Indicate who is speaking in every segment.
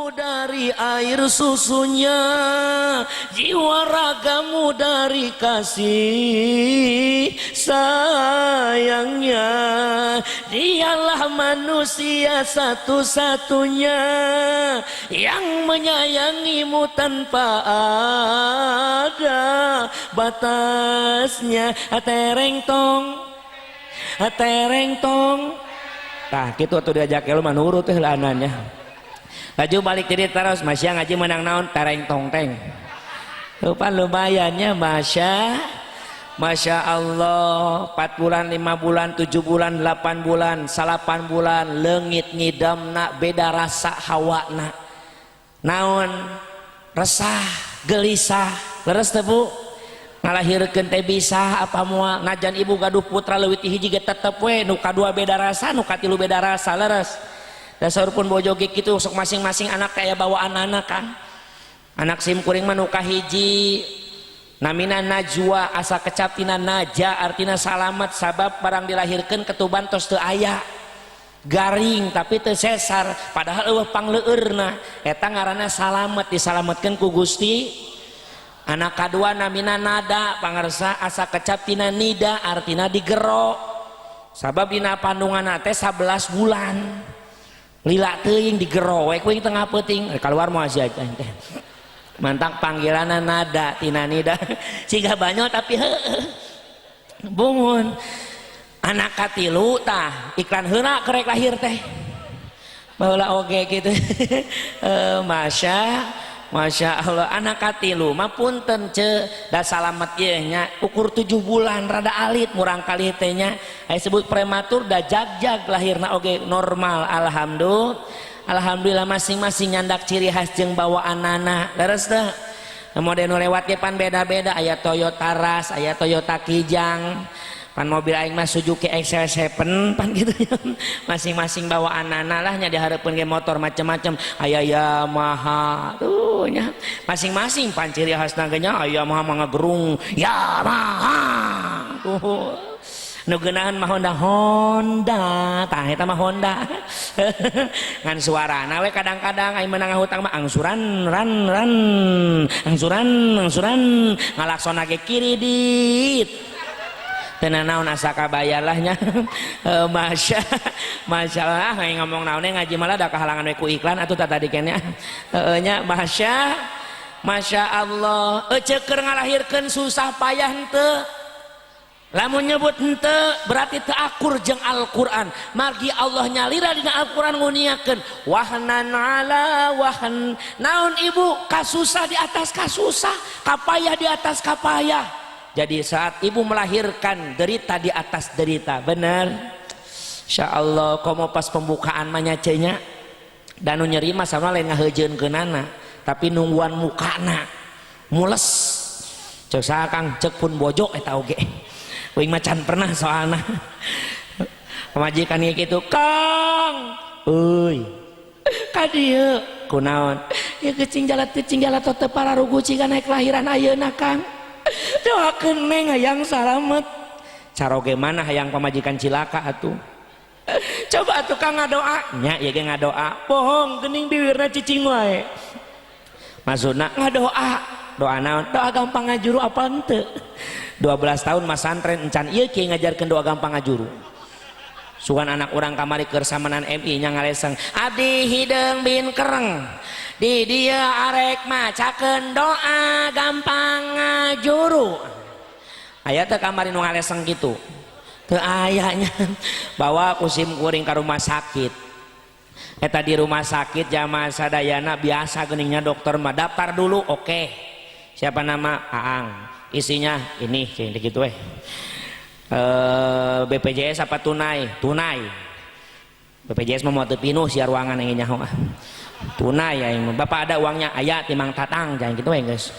Speaker 1: Dari air susunya, jiwa ragamu dari kasih sayangnya. Dialah manusia satu-satunya yang menyayangimu tanpa ada batasnya. Tereng tong, tereng tong. Tah, kitu atuh diajak lu mah nurut teh heulanannya. Laju balik jadi terus masya ngaji menang naon tereng tong teng. Lupa lumayannya, masya. Masya Allah, 4 bulan, 5 bulan, 7 bulan, 8 bulan, 9 bulan, leungit ngidamna beda rasa hawana. Naon resah, gelisah, leres teh, Bu? Ngalahirkeun teh bisa apa moal najan ibu gaduh putra leuwih ti hiji ge tetep we nu kadua beda rasa, nu katilu beda rasa, leres. Dasar pun bojo ge kitu, sok masing-masing anak kayak bawaan anak kan. Anak sim kuring mah nu kahiji namina Najwa, asa kecap tina naja, artina salamet, sabab barang dilahirkeun ketuban tos teu aya, garing tapi teu sesar, padahal eueuh pangleueurna. Eta ngaranna salamet, disalametkeun ku Gusti. Anak kadua namina Nada, pangarsa, asa kecap tina nida, artina digero, sabab dina pandungan teh 11 bulan lila teuing digero we kuing tengah peuting keluar moal sia teh. Mantak panggilanna Nada tina nida, siga banyol tapi heueuh bungun. Anak katilu tah iklan heula kerek lahir teh baheula oge kitu. Masya Masya Allah, anak katilu mah punten ce da salamet ieu nya, ukur 7 bulan rada alit murang kali teh nya, aya sebut prematur, da jag-jag lahirna oge normal, alhamdulillah. Alhamdulillah, masing-masing nyandak ciri khas jeung bawaan anak, leres teh? Model nu lewat ge pan beda-beda, aya Toyota Rush, aya Toyota Kijang, pan mobil aing mah Suzuki XL7 pan gitu. Masing-masing bawaan anak lah nya, dihareupeun ge motor macem-macem, aya Yamaha tuh nya, masing-masing pan ciri khasna ge nya. Aya Yamaha mah ngagerung Yamaha tuh, nu geunahan mah Honda, Honda tah eta mah Honda ngan suarana we kadang-kadang aing menang hutang mah angsuran ran ran angsuran angsuran, ngalaksona ge kiridit teu naon asa kabayar lah nya. Masya Masya Allah, aing ngomong naon ngaji malah da kahalangan we ku iklan atuh tadi keneh heueuh nya. Masya Masya Allah, ceuker ngalahirkeun susah payah henteu? Lamun nyebut henteu berarti teu akur jeung Al-Qur'an. Margi Allah nyalira dina Al-Qur'an nguniakeun wahnan ala wahn. Naon, ibu? Kasusah di atas kasusah, kapayah di atas kapayah. Jadi saat ibu melahirkan derita di atas derita, bener? Insyaallah komo pas pembukaan mah nya nya, dan nu nyeri mah sama lain ngaheujeunkeunana, tapi nungguan mukana mules. Cek saha, Kang? Cek pun bojo eta oge. Uing mah can pernah soalna. Pamajikan ieu kitu, Kang. Euy. Ka dieu kunaon? Ya kecing jalat kecing jalat teu pararugu ciga naik lahiran ayeuna, Kang. Doakeun neng hayang salamet. Caroge mana hayang pamajikan cilaka atuh. Coba atuh Kang ngadoa. Nya ieu ge ngadoa. Bohong geuning bibirna cicing wae. Maksudna ngadoa. Doa naon? Doa gampang ngajuru apa henteu? 12 tahun masantren encan ieu kieu ngajarkeun doa gampang ngajuru. Sugan anak urang kamari keur samanan MI nya ngaleseng. Abdi hideung bin kereng. Di dieu arek macakeun doa gampang ngajuru. Aya teu kamari nu ngaleseng kitu? Teu aya nya. Bawa ku sim kuring ka rumah sakit. Eta di rumah sakit jamaah sadayana biasa geuningnya dokter mah daftar dulu, oke. Okay. Siapa nama? Aang. Isinya ini kayak gitu eh. BPJS apa tunai? Tunai. BPJS mah moal teu pinuh sia ruangan yang nyaho. Tunai ya. Bapak ada uangnya? Aya timang tatang jangan gitu we guys.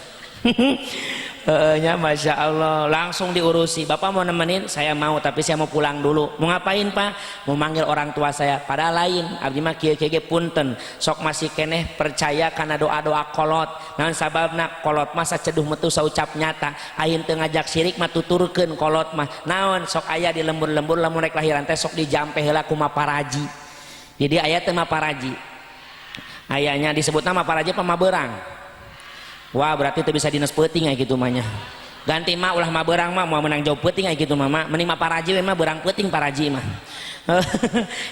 Speaker 1: Nya Masya Allah, langsung diurusi. Bapak mau nemenin? Saya mau, tapi saya mau pulang dulu. Mau ngapain, Pak? Mau manggil orang tua saya. Padahal lain abdi mah kieu kieu, punten, sok masih keneh percaya karena doa-doa kolot. Naon sababna? Kolot mah saceduh metu saucap nyata, ayin teu ngajak sirik mah tuturkeun kolot mah. Naon sok aya di lembur-lembur lamun rek lahiran teh sok dijampe heula ku maparaji. Jadi aya teh maparaji. Ayahnya disebut nama paraji pamaberang. Wah berarti itu bisa dinas peuting aya kitu mah nya. Ganti mah ulah maberang mah mau menang jauh peuting aya kitu mah mah mending mah paraji we mah berang peuting paraji mah.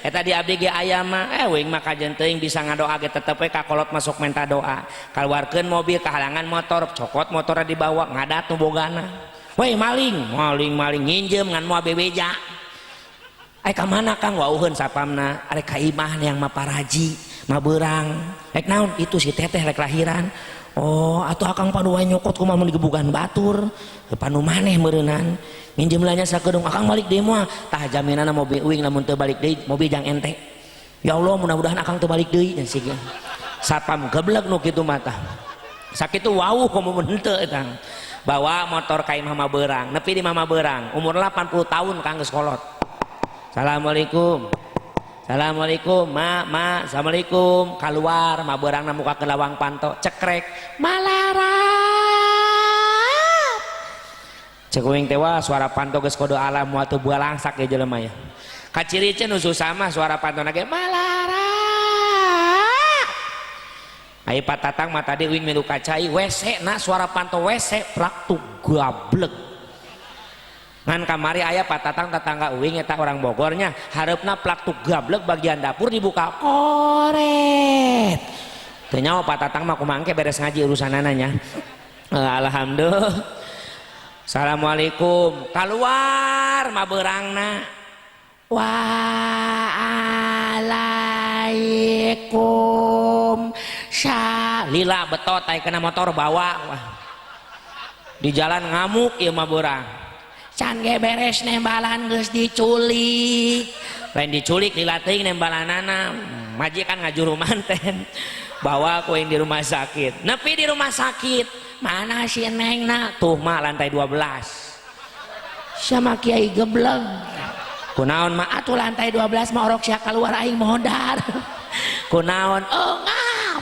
Speaker 1: Eta di abdi ge aya mah wing mah kajen teuing bisa ngadoa ge tetep we ka kolot masuk menta doa. Kaluarkeun mobil kahalangan motor, cokot motorna dibawa ngadat nu bogana. Weh maling, maling maling nginjem ngan moal bebeja. Ai ka mana Kang wauheun sapamna, arek ka imah yang mah paraji, mah beurang. Rek naon itu si teteh rek lahiran. Oh, atuh akang panu wae nyokot kumaha mun digebugan batur. Panu maneh meureunnan. Nginjem lah nya sakedeung akang balik deui moal. Tah jaminanna mobil uing lamun teu balik deui mobil jang ente. Ya Allah mudah-mudahan akang teu balik deui nya sih. Satpam geblek nu kitu mah tah. Sakitu wauh komo mun henteu eta. Bawa motor ka imah mah beurang, nepi di mama beurang, umur 80 tahun kang geus kolot. Assalamualaikum. Assalamualaikum, ma, ma, assalamualaikum. Keluar, ma beurangna muka ke lawang panto, cekrek, malarat. Cek uing teh wah suara panto geus kode alam moal teu balangsak ge jelema ya. Kaciri ce nu susah mah suara pantona ge malarat. Ai patatang mah tadi uing milu kacai WC na suara panto WC prak tuh gablek. Ngan kamari aya patatang tetangga uing eta orang Bogornya hareupna plak tuh gablek bagian dapur dibuka koret. Teu nyaho patatang mah kumaha engke beres ngaji urusanana nya. Alhamdulillah. Assalamualaikum. Kaluar mah beurangna. Waalaikum lila betot aya kena motor bawa. Wah. Di jalan ngamuk ieu mah beurang. Can ge beres nembalan geus diculik. Lain diculik lila teuing nembalanana. Majikan ngajuru manten. Bawa ku yang di rumah sakit. Nepi di rumah sakit. Mana si nengna? Tuh mah lantai 12. Sama kiai gebleng. Kunaon mah atuh lantai 12 mah orok sia keluar aing modar. Kunaon? Engap.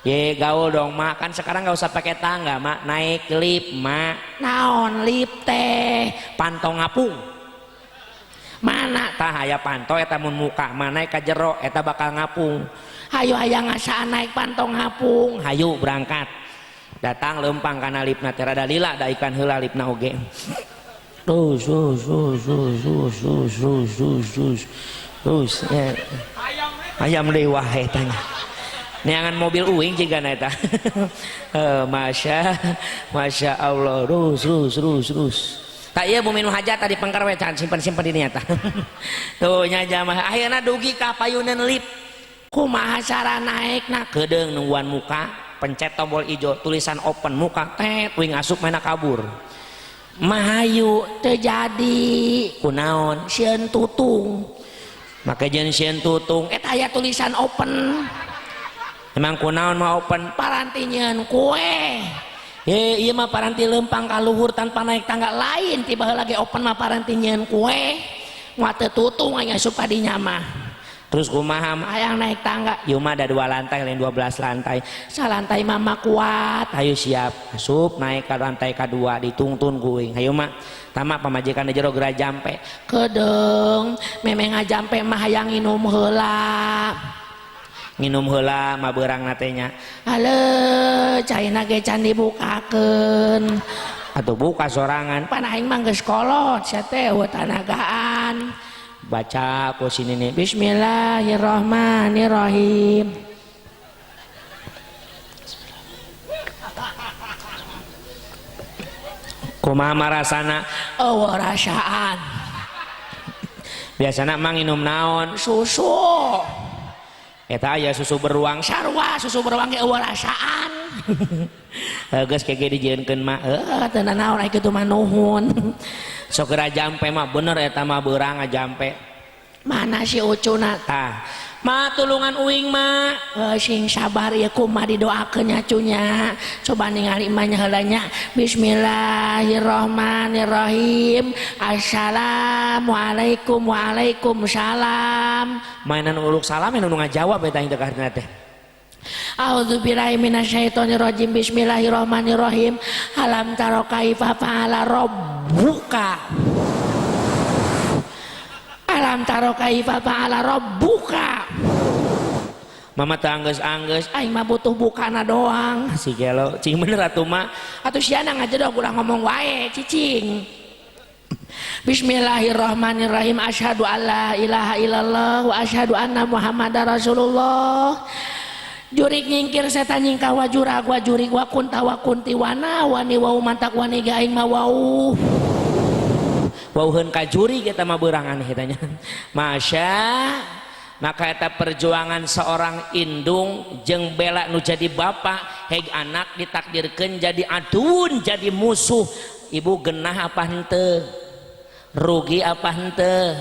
Speaker 1: Ye gaul dong mak, kan sekarang nggak usah pakai tangga mak, naik lift mak. Naon lift teh? Panto ngapung. Mana tah aya panto eta mun muka mah naik ka jero eta bakal ngapung. Hayu hayang ngasaan naik panto ngapung, hayu berangkat. Datang lempang kana liftna teh rada lila da ikan heula liftna oge. Terus terus terus terus terus terus terus terus terus ayam dewa eta nya. Neangan mobil uing jigana eta. Masya Masya Allah terus terus terus terus. Tak ieu bumi nu hajat tadi pengker we can simpen-simpen di dinya tah. Tuh nya jamaah akhirna dugi ka payuneun lift. Kumaha cara naekna? Keudeung nungguan muka, pencet tombol ijo tulisan open muka tet uing asup mana kabur. Mahayu teu jadi kunaon sieun tutung. Make jeung sieun tutung eta aya tulisan open. Emang kunaon mah open paranti nyeun kue. Ye ieu mah paranti lempang ka luhur tanpa naik tangga lain tiba heula ge open mah paranti nyeun kue. Moal teu tutung aya asup ka dinya mah. Terus kumaha mah hayang naik tangga. Ieu mah ada 2 lantai lain 12 lantai. Salantai mama kuat. Hayu siap. Asup naik ka lantai ka-2 ditungtun ku uing. Hayu mah tama pamajikan di jero geura jampe. Kedeung meme ngajampe mah hayang nginum heula. Nginum heula mah beurangna teh nya. Hale caina ge can dibukakeun. Atuh buka sorangan. Pan aing mah geus kolot sia teh eueuh tanagaan. Baca ku sini nih. Bismillahirrahmanirrahim. Kumaha marasana? Eueuh rasaan. Biasana mah nginum naon? Susu. Eta aya susu beruang sarua, susu beruang ge eueuh rasaan. Geus kege dijieunkeun mah. Heuh teu nanaon ai kitu mah nuhun. Sok geura jampe mah bener eta mah beurang ngajampe. Mana si ucuna tah? Ma tulungan uing ma. Sing sabar ieu kumaha didoakeun nya cunya. Coba ningali mah nya heula nya. Bismillahirrahmanirrahim. Assalamualaikum waalaikumsalam. Mainan uluk salam nu ngajawab eta teh karena teh. A'udzubillahi minasyaitonirrajim. Bismillahirrahmanirrahim. Alam tara kaifa fa'ala rabbuka. Alam tara kaifa fa'ala rabbuka. Mama teu anggeus-anggeus, aing mah butuh bukana doang. Si gelo, cing bener atuh mah. Atuh siana ngajedog ulah ngomong wae, cicing. Bismillahirrahmanirrahim. Asyhadu alla ilaha illallah wa asyhadu anna Muhammadar Rasulullah. Jurik nyingkir setan nyingkah wa jurag wa jurik wa kunta wa kunti wana wani wau mantak wani ge aing mah wau. Wauheun ka jurik eta mah beurang aneh eta nya. Masya, maka eta perjuangan seorang indung jeung bela nu jadi bapak heg anak ditakdirkeun jadi aduun jadi musuh. Ibu genah apa henteu? Rugi apa henteu?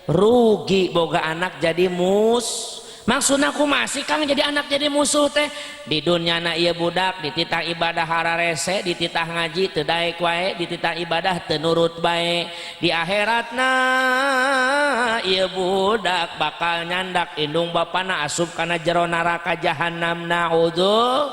Speaker 1: Rugi boga anak jadi mus. Maksudna kumaha sih Kang jadi anak jadi musuh teh? Di dunyana ieu budak dititah ibadah hararese, dititah ngaji teu daek wae, dititah ibadah teu nurut bae. Di akhiratna ieu budak bakal nyandak indung bapana asup kana jero neraka jahanam, naudzu.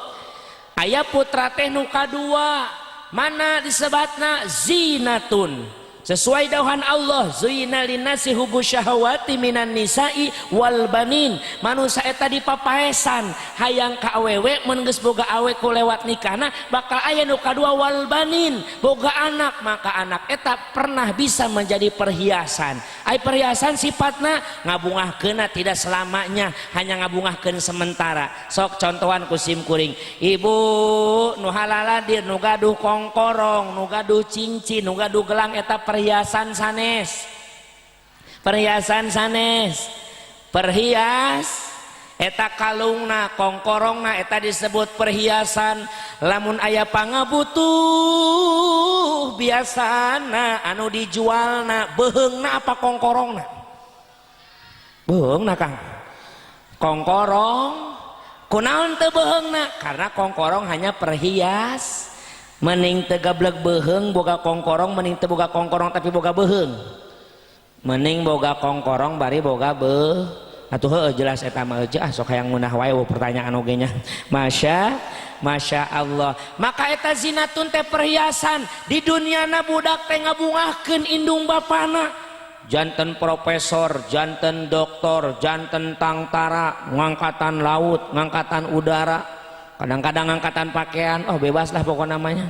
Speaker 1: Aya putra teh nu kadua, mana disebatna zinatun. Sesuai dauhan Allah, zuyina linnasi hubbu syahawati minan nisa'i wal banin. Manusia eta dipapaesan hayang ka awewe, mun geus boga awe ku lewat nikahna bakal aya nu kadua wal banin, boga anak. Maka anak eta pernah bisa menjadi perhiasan. Ai perhiasan sifatna ngabungahkeunna tidak selamanya, hanya ngabungahkeun sementara. Sok contohan ku sim kuring. Ibu nu halaladir nu gaduh kongkorong, nu gaduh cincin, nu gaduh gelang eta perhiasan sanes. Perhiasan sanes. Perhias eta kalungna, kongkorongna eta disebut perhiasan. Lamun aya pangabutuh biasana anu dijualna beuheungna apa kongkorongna? Beuheungna Kang. Kongkorong kunaon teu beuheungna? Karena kongkorong hanya perhias. Mending teu gablek beuheung boga kongkorong, mending teu boga kongkorong tapi boga beuheung. Mending boga kongkorong bari boga beuh. Atuh heueuh jelas eta mah ah sok hayang ngeunah wae pertanyaan oge nya. Masya, Masya Allah. Maka eta zinatun teh perhiasan. Di duniana budak teh ngabungahkeun indung bapana. Janten profesor, janten doktor, janten tangtara, ngangkatan laut, ngangkatan udara, kadang-kadang angkatan pakaian, oh bebas lah pokok namanya.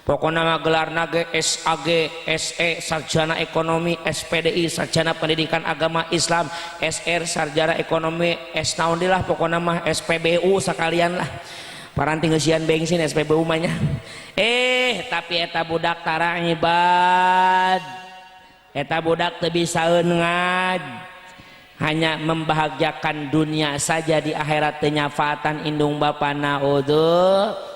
Speaker 1: Pokoknya mah gelarna ge SAG, SE, sarjana ekonomi, SPDI, sarjana pendidikan agama Islam, SR, sarjana ekonomi, S naon deui lah pokokna mah SPBU sekalian lah. Paranti ngeusian bensin SPBU mah nya. Tapi eta budak tara ngibad. Eta budak teu bisaeun ngaj. Hanya membahagiakan dunia saja, di akhirat teu nyafaatan indung bapana udhu.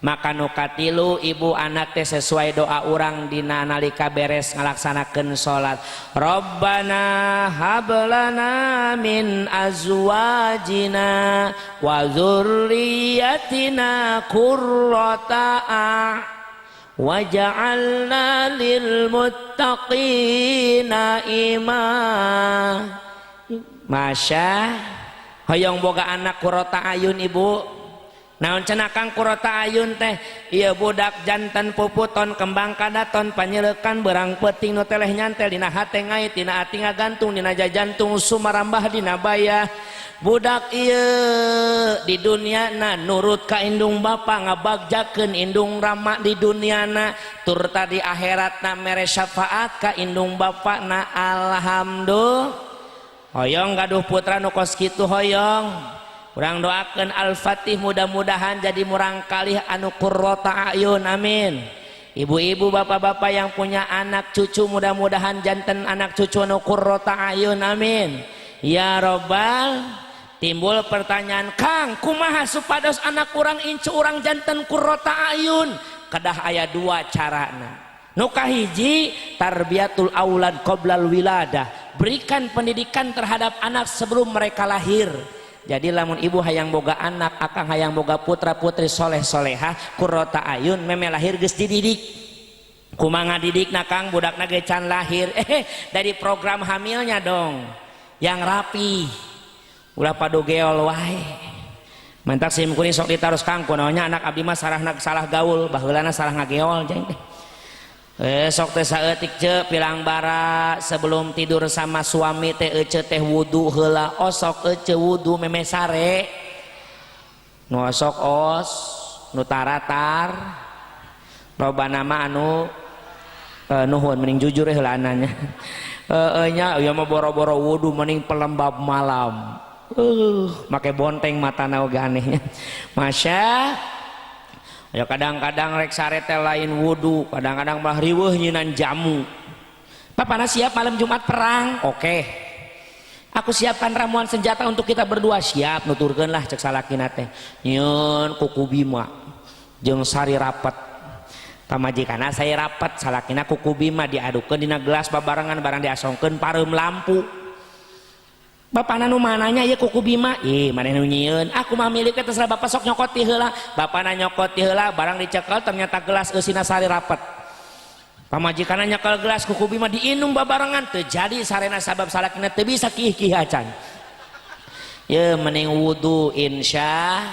Speaker 1: Maka nu katilu ibu anak teh sesuai doa urang dina nalika beres ngalaksanakeun salat. Rabbana hablana min azwajina wa dzurriyyatina qurrata waj'alna lil muttaqina imama. Masya, hoyong boga anak qurrata ayun ibu. Naon cenah Kang qurrata ayun teh? Ieu budak jantan puputon kembang kadaton panyeleukan berang peuting nu teleh nyantel dina hate ngait dina ati ngagantung dina jajantung sumarambah dina bayah. Budak ieu di duniana nurut ka indung bapa, ngabagjakeun indung rama di duniana, turta di akhiratna mere syafaat ka indung bapana. Alhamdulillah. Hoyong gaduh putra nu kos kitu hoyong. Urang doakeun Al-Fatih mudah-mudahan jadi murangkalih anu qurrata ayun, amin. Ibu-ibu, bapak-bapak yang punya anak cucu mudah-mudahan janten anak cucu anu qurrata ayun, amin. Ya robbal. Timbul pertanyaan, Kang, kumaha supados anak urang incu urang janten qurrata ayun? Kedah aya dua carana. Nu kahiji tarbiyatul aulad qoblal wiladah. Berikan pendidikan terhadap anak sebelum mereka lahir. Jadi lamun ibu hayang boga anak, akang hayang boga putra putri soleh solehah, qurrata ayun, meme lahir geus dididik. Kumaha didikna Kang, budakna ge can lahir. Dari program hamilnya dong, yang rapi. Ulah padu geol wae. Mantak sim kuring sok ditaros Kang, kunaonnya anak abdi mah sarahna salah gaul, baheulana salah ngageol jeung teh. Sok teh saeutik ce pilang bara sebelum tidur sama suami teh ece teh wudu heula. Osok ece wudu meme sare. Nu osok os, nu taratar. Loba nama anu nuhun mending jujur heula ananya. Nya ieu mah boro-boro wudu mending pelembab malam. Make bonteng matana oge anehnya. Masya ya kadang-kadang rek sare teh lain wudu, kadang-kadang mah riweuh nyinan jamu. Papana siap malam Jumat perang? Oke. Aku siapkan ramuan senjata untuk kita berdua. Siap, nuturkeun lah cek salakina teh. Nyieun kuku bima jeung sari rapet. Pamajikana sari rapet, salakina kuku bima diadukeun dina gelas babarengan barang diasongkeun pareum lampu. Bapana nu mananya ieu kuku bima? Ih, maneh nu nyieun. Aku mah milikna terserah bapak sok nyokot ti heula. Bapana nyokot ti heula, barang dicekel ternyata gelas eusina sari rapet. Pamajikana nyekel gelas kuku bima diinum babarengan teu jadi sarena sabab salakina teu bisa kih-kih acan. Ye mending wudu insya.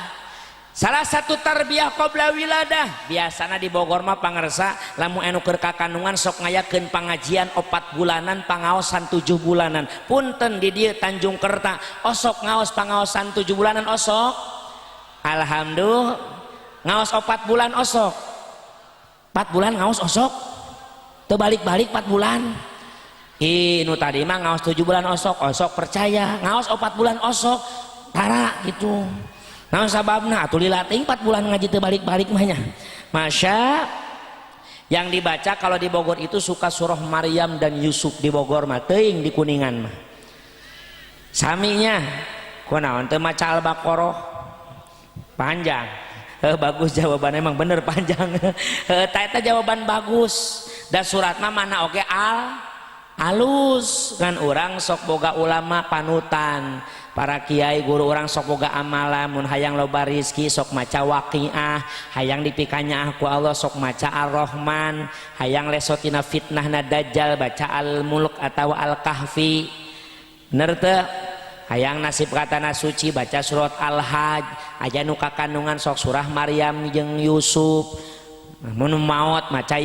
Speaker 1: Salah satu tarbiyah qabla wiladah biasana di Bogor mah pangersa lamun anu keur kakandungan sok ngayakeun pangajian 4 bulanan pangaosan 7 bulanan. Punten di dieu Tanjung Kerta osok ngaos pangaosan 7 bulanan osok. Alhamdulillah ngaos 4 bulan osok. 4 bulan ngaos osok. Teu balik-balik 4 bulan. Ih nu tadi mah ngaos 7 bulan osok, osok percaya. Ngaos 4 bulan osok tara gitu. Naon sababna atuh lila teuing 4 bulan ngaji teu balik-balik mah nya. Masya yang dibaca kalau di Bogor itu suka surah Maryam dan Yusuf di Bogor mah teuing di Kuningan mah. Saminya kunaon teu maca Al-Baqarah panjang. Bagus jawaban emang bener panjang. Eta jawaban bagus. Da surat mah mana oge al alus kan urang sok boga ulama panutan. Para kiai guru orang sok boga amalan mun hayang loba rizki sok maca waqiah, hayang dipikanya ku Allah sok maca Ar-Rahman, hayang lesotina fitnahna dajjal baca Al-Mulk atau Al-Kahfi. Bener teu? Hayang nasib katana suci baca surat Al-Hajj, aya nu kakandungan sok surah Maryam jeung Yusuf. Mun maot maca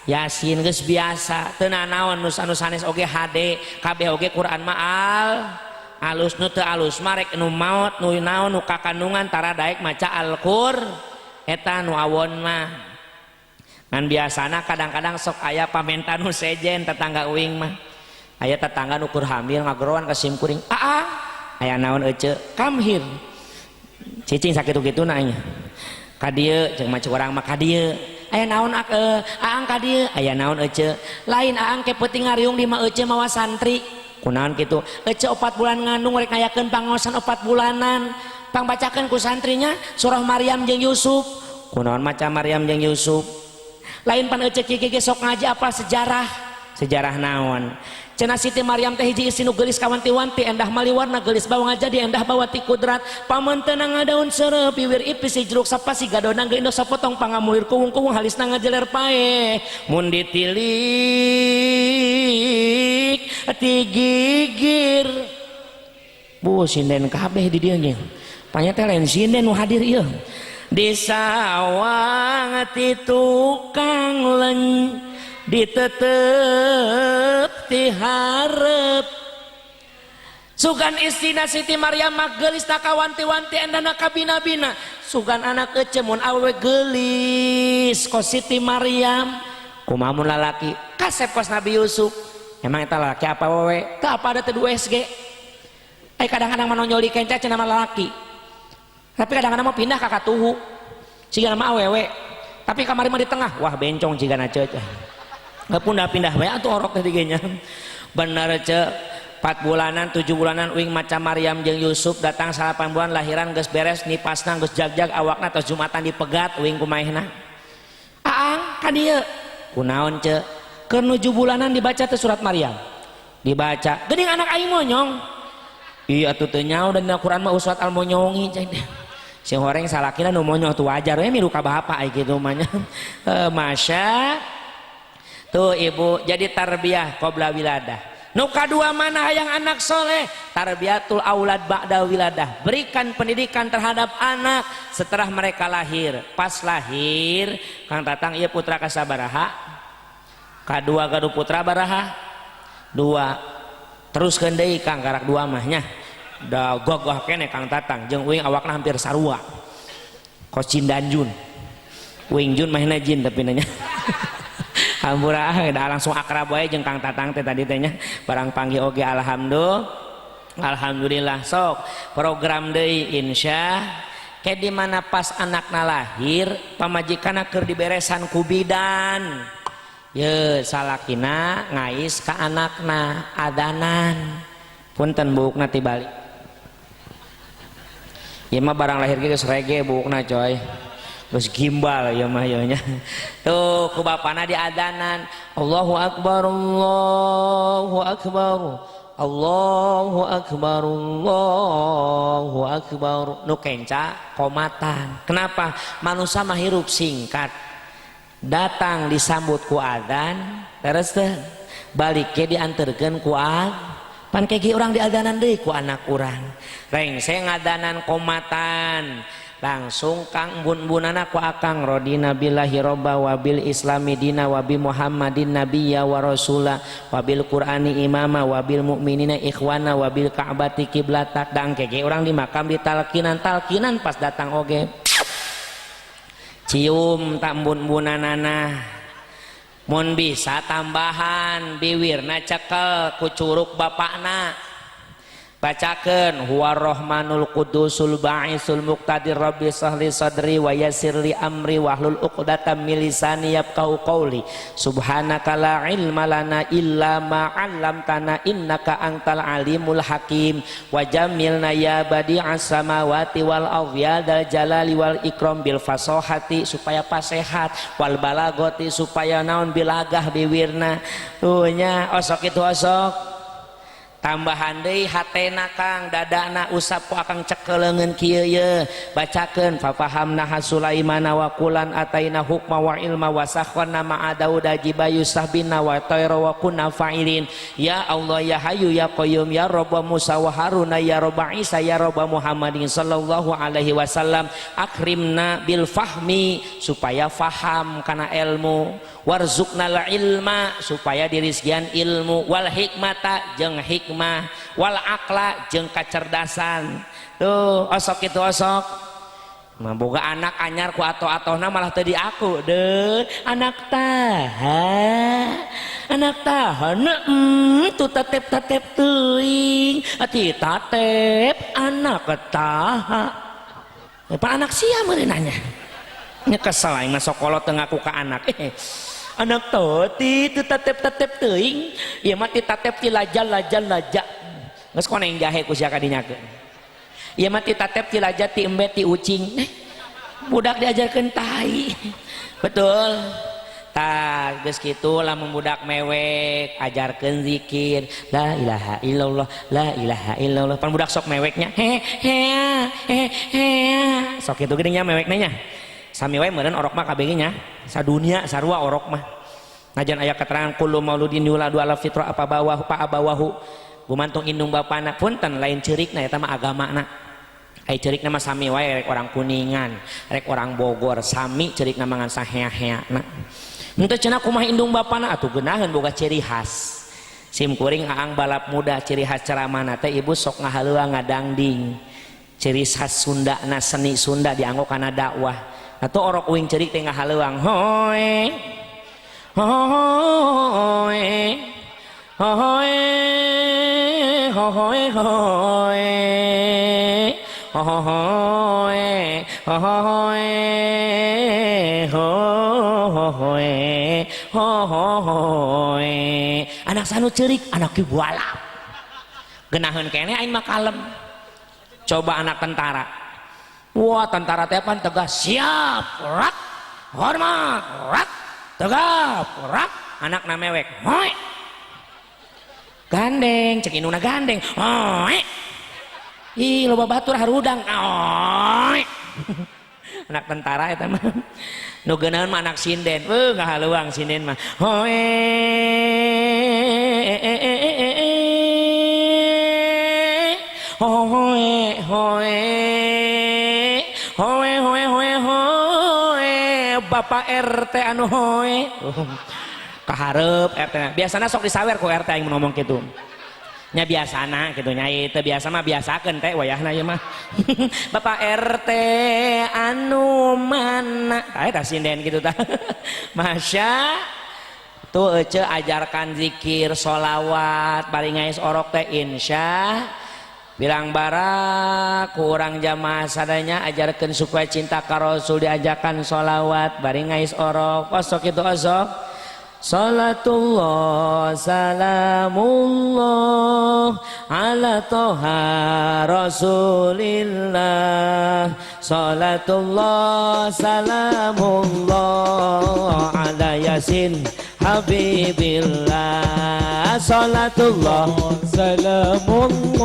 Speaker 1: Yasin geus biasa, teu nanaon nu sanes oge hade, kabeh oge Quran mah al alus nu teu alus mah rek nu maot nu naon nu kakandungan tara daek maca Al-Qur eta nu awon mah. Ngan biasana kadang-kadang sok aya pamentan nu sejen tetangga uing mah. Aya tetangga nu keur hamil ngageroan ka sim kuring. Aa, aya naon ece? Come here. Cicing sakitu-kituna nya. Ka dieu jeung maca urang mah ka dieu. Aya naon aang ka dieu? Aya naon ece? Lain aang ke peuting ngariung di mah ece mawa santri. Kunaon kitu? Ece 4 bulan ngandung rek ngayakeun pangaosan 4 bulanan. Pangbacakeun ku santrinya surah Maryam jeung Yusuf. Kunaon maca Maryam jeung Yusuf? Lain pan ece kieu ge sok ngaji apa sejarah? Sejarah naon? Cenah Siti Maryam teh hiji istri nu geulis kawanti-wanti endah maliwarna geulis bawa ngajadi endah bawa ti kudrat. Pameunteuna ngadaun seureup piwir ipis si jeruk sapasi gadona geus sapotong pangamulir kuwung-kuwung halisna ngajeler paeh. Mun ditilik ti gigir. Bu sinden kabeh di dieu nya. Panya teh lain sinden nu hadir ieu. Di sawang ti tukang len ditetep tiharep. Sugan istina Siti Maryam mah geulis kawanti-wanti endana kabina-bina. Sugan anak ece mun awewe geulis kos Siti Maryam. Kumaha mun lalaki kasep kos Nabi Yusuf. Emang eta lalaki apa awewe? Teu apa ada teu USG. Ai kadang-kadang manonyol di kenca cenah mah lalaki. Tapi kadang-kadang mah pindah ka katuhu. Siga mah awewe. Tapi kamari mah di tengah. Wah bencong cigana ceu. Nggak pindah-pindah we atuh orok teh nya. Bener ce 4 bulanan 7 bulanan uing maca Maryam jeung Yusuf datang 8 bulan lahiran geus beres nipasna geus jagjag awakna tos Jumatan dipegat uing kumaehna. Aang ka dieu. Kunaon ce? Keur 7 bulanan dibaca teh surat Maryam. Dibaca. Geuning anak aing monyong. Iya atuh teu nyaho dan dina Quran mah surat al-monyongi cai teh. Sing horeng salakina nu monyong tuh wajar we milu ka bapak ai kitu mah nya. Masya tuh ibu jadi tarbiyah qabla wiladah. Nu kadua mana hayang anak soleh? Tarbiyatul aulad ba'da wiladah. Berikan pendidikan terhadap anak setelah mereka lahir. Pas lahir Kang Tatang ieu putra kasabaraha? Kadua gaduh putra baraha dua. Teruskeun deui Kang karak dua mah nya. Da gogah keneh Kang Tatang jeung uing awakna hampir sarua. Kos jin dan jun. Uing jun mahna jin tapi nanya. Hampura ah da langsung akrab wae jeung Kang Tatang teh tadi teh nya. Barang panggih oge alhamdulillah. Alhamdulillah sok program deui insya ke di mana pas anakna lahir pamajikanna keur diberesan ku bidan. Ye salakina ngais ka anakna adanan. Punten buukna ti balik. Ieu mah barang lahir ge geus rege buukna coy. Geus gimbal ieu mah ieu nya. Tuh ku bapana diadanan. Allahu akbar Allahu akbar. Allahu akbar Allahu akbar. Nu kenca komatan. Kenapa? Manusia mah hirup singkat. Datang disambut ku adzan, terus teh balik ge dianterkeun ku adzan. Pan kege urang diadanan deui ku anak urang. Rengse ngadanan komatan. Langsung kang embun-embunana ku akang rodina billahi robba wabil islami dina wabi muhammadin nabiyya wa rasula wabil qur'ani imama wabil mu'minina ikhwana wabil ka'bati kiblatak. Dang kege urang di makam ditalkinan talkinan pas datang oge cium tak embun-embunanana. Mun bisa tambahan biwirna cekel ku curug bapakna. Bacakeun huwa rahmanul qudusul ba'isul muqtadir rabbi sahli sadri wa yassir li amri wahlul uqdatam min lisani yafqahu qawli subhanaka la ilma lana illa ma 'allamtana innaka antal alimul hakim wa jamilna ya badi'as samawati wal ardh ya dzal jalali wal ikram bil fasahati supaya pasehat wal balagati supaya naon bilagah biwirna. Tuh nya osok itu osok tambahan deui hatena Kang dadana usap ku akang cekeleungeun kieu ye bacakeun fafahamna Sulaimana wa kulan ataina hukma wa ilma wa sakhana ma'a Dauda jibayu sahbina wa tayra wa kunna fa'ilin ya Allah ya Hayyu ya Qayyum ya Rabb Musa wa Haruna ya Rabb Isa ya Rabb Muhammadin sallallahu alaihi wasallam akrimna bil fahmi supaya faham kana ilmu warzuqnal ilma supaya dirizkian ilmu wal hikmata jeung hikmah wal akla jeung kacerdasan. Tuh osok itu osok mah boga anak anyar ku ato-atohna malah teu diaku deuh anak taha tuh tetep-tetep teuing ati tatep anak taha pan anak sia meureun nanya nya kesel aing mah sokolot teu ngaku ka anak. Anak toti teu tatep-tatep teuing ieu mah ti tatep ti laja-laja-laja geus koneng jahe ku sia kadinyakeun ieu mah ti tatep ti laja ti embe ti ucing budak diajarkeun tai betul tah geus kitu lamun budak mewek ajarkeun zikir la ilaha illallah la ilaha illallah pan budak sok meweknya he he he he sok kitu geuning nya mewekna nya sami wae meureun orok mah kabeh nya sadunia sarua orok mah najan aya keterangan kullu mauludin yuladu ala fitrah apa bawahu pa abawahu gumantung indung bapana punten lain ceurikna eta mah agamana ai ceurikna mah sami wae rek orang Kuningan rek orang Bogor sami ceurikna mah ngan sahea-heana henteu cenah kumaha indung bapana atuh geunaheun boga ciri khas sim kuring aang balap muda ciri khas ceramahna teh ibu sok ngahaleuang ngadangding ciri khas Sunda na seni Sunda dianggo kana dakwah atau orok uing cerik teh ngahaleuang hoe hoe hoe hoe hoe hoe hoe anak sanu cerik anak ki balap geunaheun keneh aing mah kalem coba anak tentara. Wah tentara teh pan tegas siap rak hormat rak tegap rak anak na mewek hoe gandeng cek indungna gandeng hoe ih loba batur harudang hoe anak tentara eta mah nu geunaheun mah anak sinden eueuh ngahaleuang sinden mah hoe hoe hoe hoe hoe hoe hoe Bapak RT anu hoe. Kaharep RT biasana sok disawer ku RT aing ngomong kitu. Nya biasana kitu nya ieu teu biasa mah biasakeun teh wayahna ieu mah. Bapak RT anu mana? Tah eta sinden kitu tah. Masya tuh ece ajarkan zikir sholawat bari ngais orok teh insya bilang bara kurang jamaah sadanya ajarkan supaya cinta ka Rasul diajarkan sholawat bari ngais orok osok itu osok salatullah salamullah ala toha rasulillah salatullah salamullah ala yasin habibillah salatullah
Speaker 2: salamullah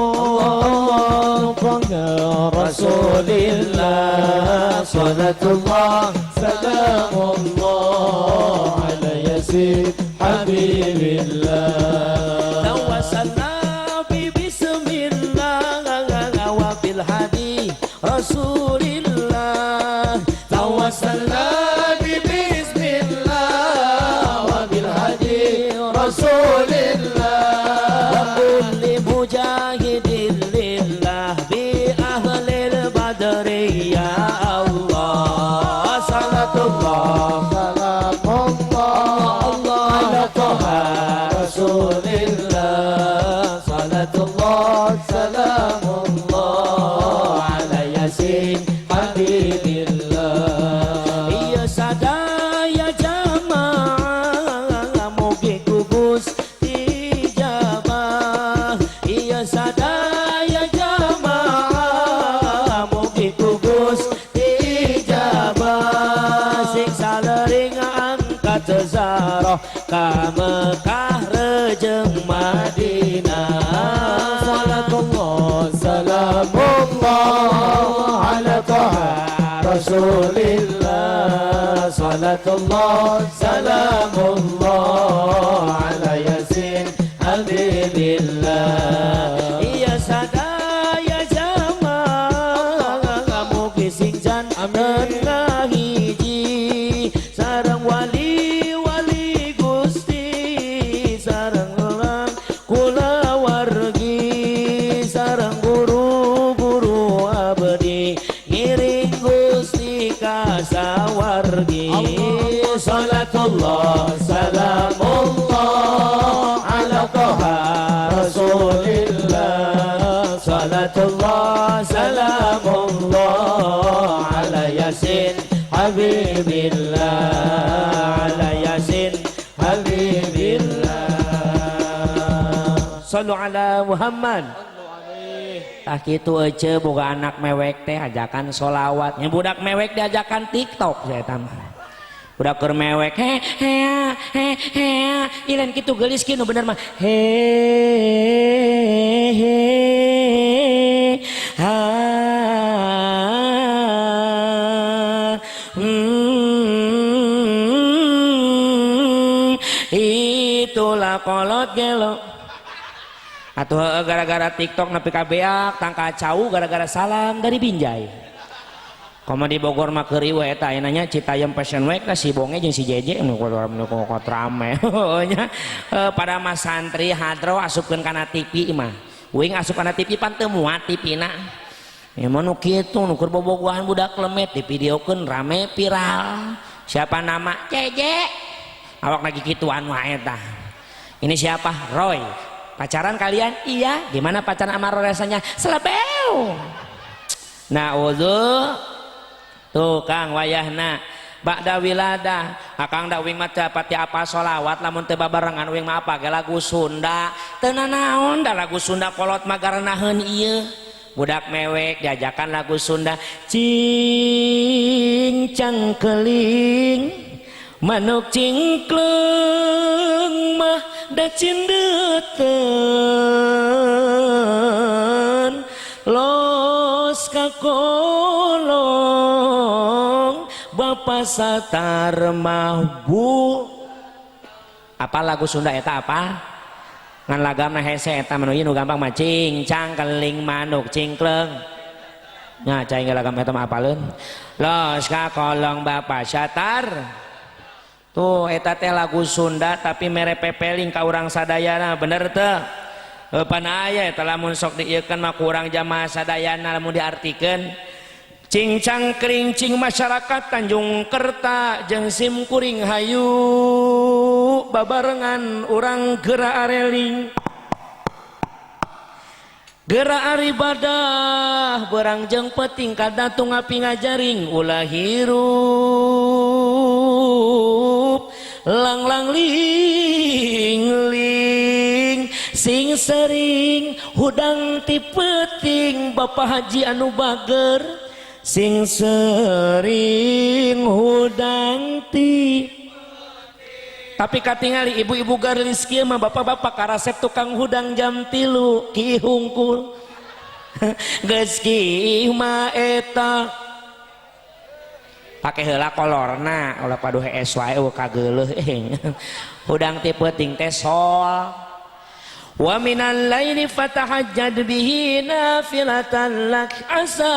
Speaker 2: ala rasulillah salatullah salamullah ala yasin habibillah
Speaker 1: tawassalna bi bismillah wa bil hadi rasulillah
Speaker 2: tawassalna bi bismillah wa bil hadi rasulillah
Speaker 1: wa kulli mujahidin lillah bi ahlil badri ya Allah salatullah
Speaker 2: salamullah ala toha rasulillah salatullah salamullah ala yasin habibillah
Speaker 1: iya sadaya jamaah mugi ku Gusti ijabah iya sadaya jamaah mugi ku Gusti ijabah sing salering angkat zaroh ka Mekah rejeng Madinah
Speaker 2: salatullah salamullah ala toha rasulillah salatullah salamullah ala yasin habibillah
Speaker 1: iya sadaya jamaah mugi sing janten hiji sareng wali-wali Gusti sareng orang kulawargi sareng guru-guru abdi ngiring Gusti ka sawargi
Speaker 2: salatullah salamullah ala toha rasulillah salatullah salamullah ala yasin habibillah
Speaker 1: ala yasin
Speaker 2: habibillah
Speaker 1: sallu ala Muhammad. Tah kitu ece boga anak mewek teh ajakan sholawat nya budak mewek diajakan TikTok saya mah budak keur mewek he he he he ilan kitu geulis kieu nu bener mah he he ha itulah kolot gelo atuh gara-gara TikTok nepi ka beak tangka cau gara-gara salam dari Binjai. Komo di Bogor mah keur we eta ayeuna nya Citayam Fashion Week teh si Bonge jeung si Jeje nu kot rame nya pada mas santri hadro asupkeun kana TV mah. Uing asup kana TV pan teu muat TV-na. Ya mah nu kitu nu keur bobogohan budak lemet divideokeun rame viral. Siapa nama? Jeje. Awak lagi kituan wae tah. Ini siapa? Roy. Pacaran kalian? Iya. Gimana pacaran sama Roy rasanya? Selebeu. Nah, wudu tuh Kang wayahna ba'da wiladah akang da uing mah teu pati apa sholawat lamun teu babarengan uing mah apa ge lagu Sunda teu nanaon da lagu Sunda kolot mah garanahkeun ieu budak mewek diajakan lagu Sunda cing cangkeling manuk cingkleung mah da cindeuteun los kakolong Bapak Satar mahbu. Apa lagu Sunda eta apa? Ngan lagamna hese eta mah nu gampang mah cing cangkeling manuk cingkleung. Nya cai lagam eta mah apaleun. Los kakolong Bapak Satar. Tuh eta teh lagu Sunda tapi mere pepeling ka urang sadayana, bener teu? Pan aya eta lamun sok diieukeun mah ku urang jamaah sadayana lamun diartikeun cingcang kerincing masyarakat Tanjung Kerta jeung sim kuring hayu babarengan urang geura areling geura ibadah berang jeung peting kadatung api ngajaring ulah hirup lang-lang ling ling sing sering hudang ti peuting Bapak Haji anu bager sing sering hudang ti. Tapi katingali ibu-ibu garlis kieu mah bapak-bapak karasep tukang hudang jam 3 ki hungkul geus ki mah eta pake heula kolorna ulah paduh hees wae eueuh kageuleuh hudang ti peuting teh sol. Wa minal laili fatahajjad bihi nafilatan lak asa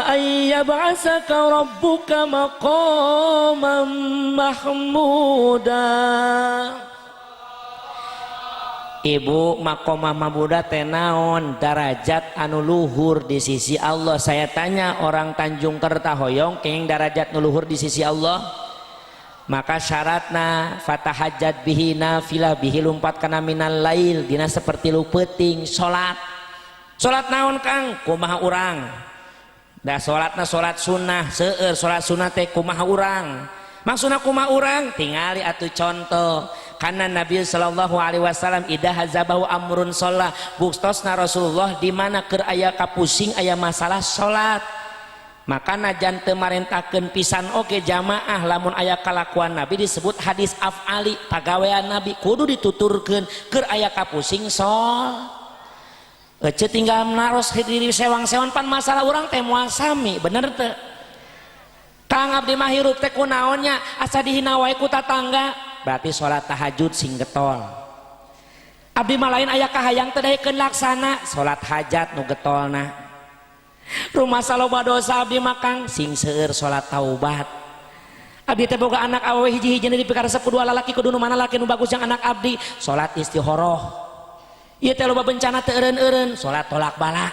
Speaker 1: ay yab'asaka rabbuka maqaman mahmuda. Ibu maqamah mahmuda teh naon? Darajat anu luhur di sisi Allah. Saya tanya orang Tanjung Kerta hoyong kenging darajat nu luhur di sisi Allah? Maka syaratna fatahajjad bihi nafilah bihi lumpat kana minal lail dina seperti lu peuting salat. Salat naon Kang? Kumaha urang? Da salatna salat sunnah, seueur salat sunnah teh kumaha urang? Maksudna kumaha urang? Tingali atuh contoh. Karena Nabi sallallahu alaihi wasallam idah hazabahu amrun sholah, buktosna Rasulullah di mana keur aya kapusing aya masalah salat. Maka najan teu marentahkeun pisan oge jamaah lamun aya kalakuan Nabi disebut hadis af'ali, pagawean Nabi kudu dituturkeun keur aya kapusing sol. Ece tinggal naros diri sewang-sewang pan masalah urang teh moal sami, bener teu? Kang abdi mah hirup teh kunaonnya asa dihina wae ku tatangga, berarti salat tahajud sing getol. Abdi mah lain aya kahayang teh daekeun laksana salat hajat nu getolna. Rumah saloba dosa abdi mah Kang sing seueur salat taubat. Abdi teh boga anak awewe hiji-hiji dipikaresep ku dua lalaki kudu nu mana laki nu bagus yang anak abdi salat istikharah. Ieu teh loba bencana teu eureun-eureun salat tolak bala.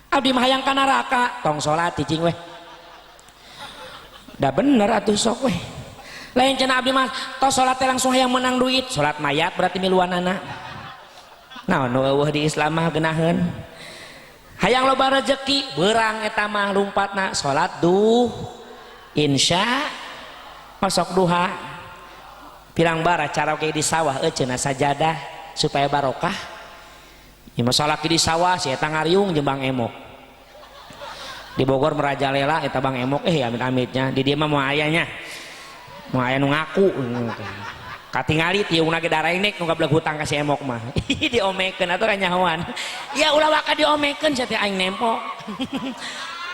Speaker 1: Abdi mah hayang ka neraka tong salat cicing weh. Da bener atuh sok weh. Lain cenah abdi mah tos salat teh langsung hayang menang duit, salat mayat berarti miluanana. Naon nu eueuh di Islam mah geunaheun. Hayang loba rezeki beurang eta mah lumpatna salat duh insya masuk duha pirang bara cara oge di sawah cenah sajadah supaya barokah. Ieu mah salaki di sawah si eta ngariung jeung Bang Emok. Di Bogor merajalela eta Bang Emok amit-amitnya di dieu mah moal aya nya. Moal aya nu ngaku. Katingali tiungna ge darenek nu gablek hutang ka si Emok mah. Diomekeun atuh kanyahoan. Ya ulah waka diomekeun sia teh aing nempo.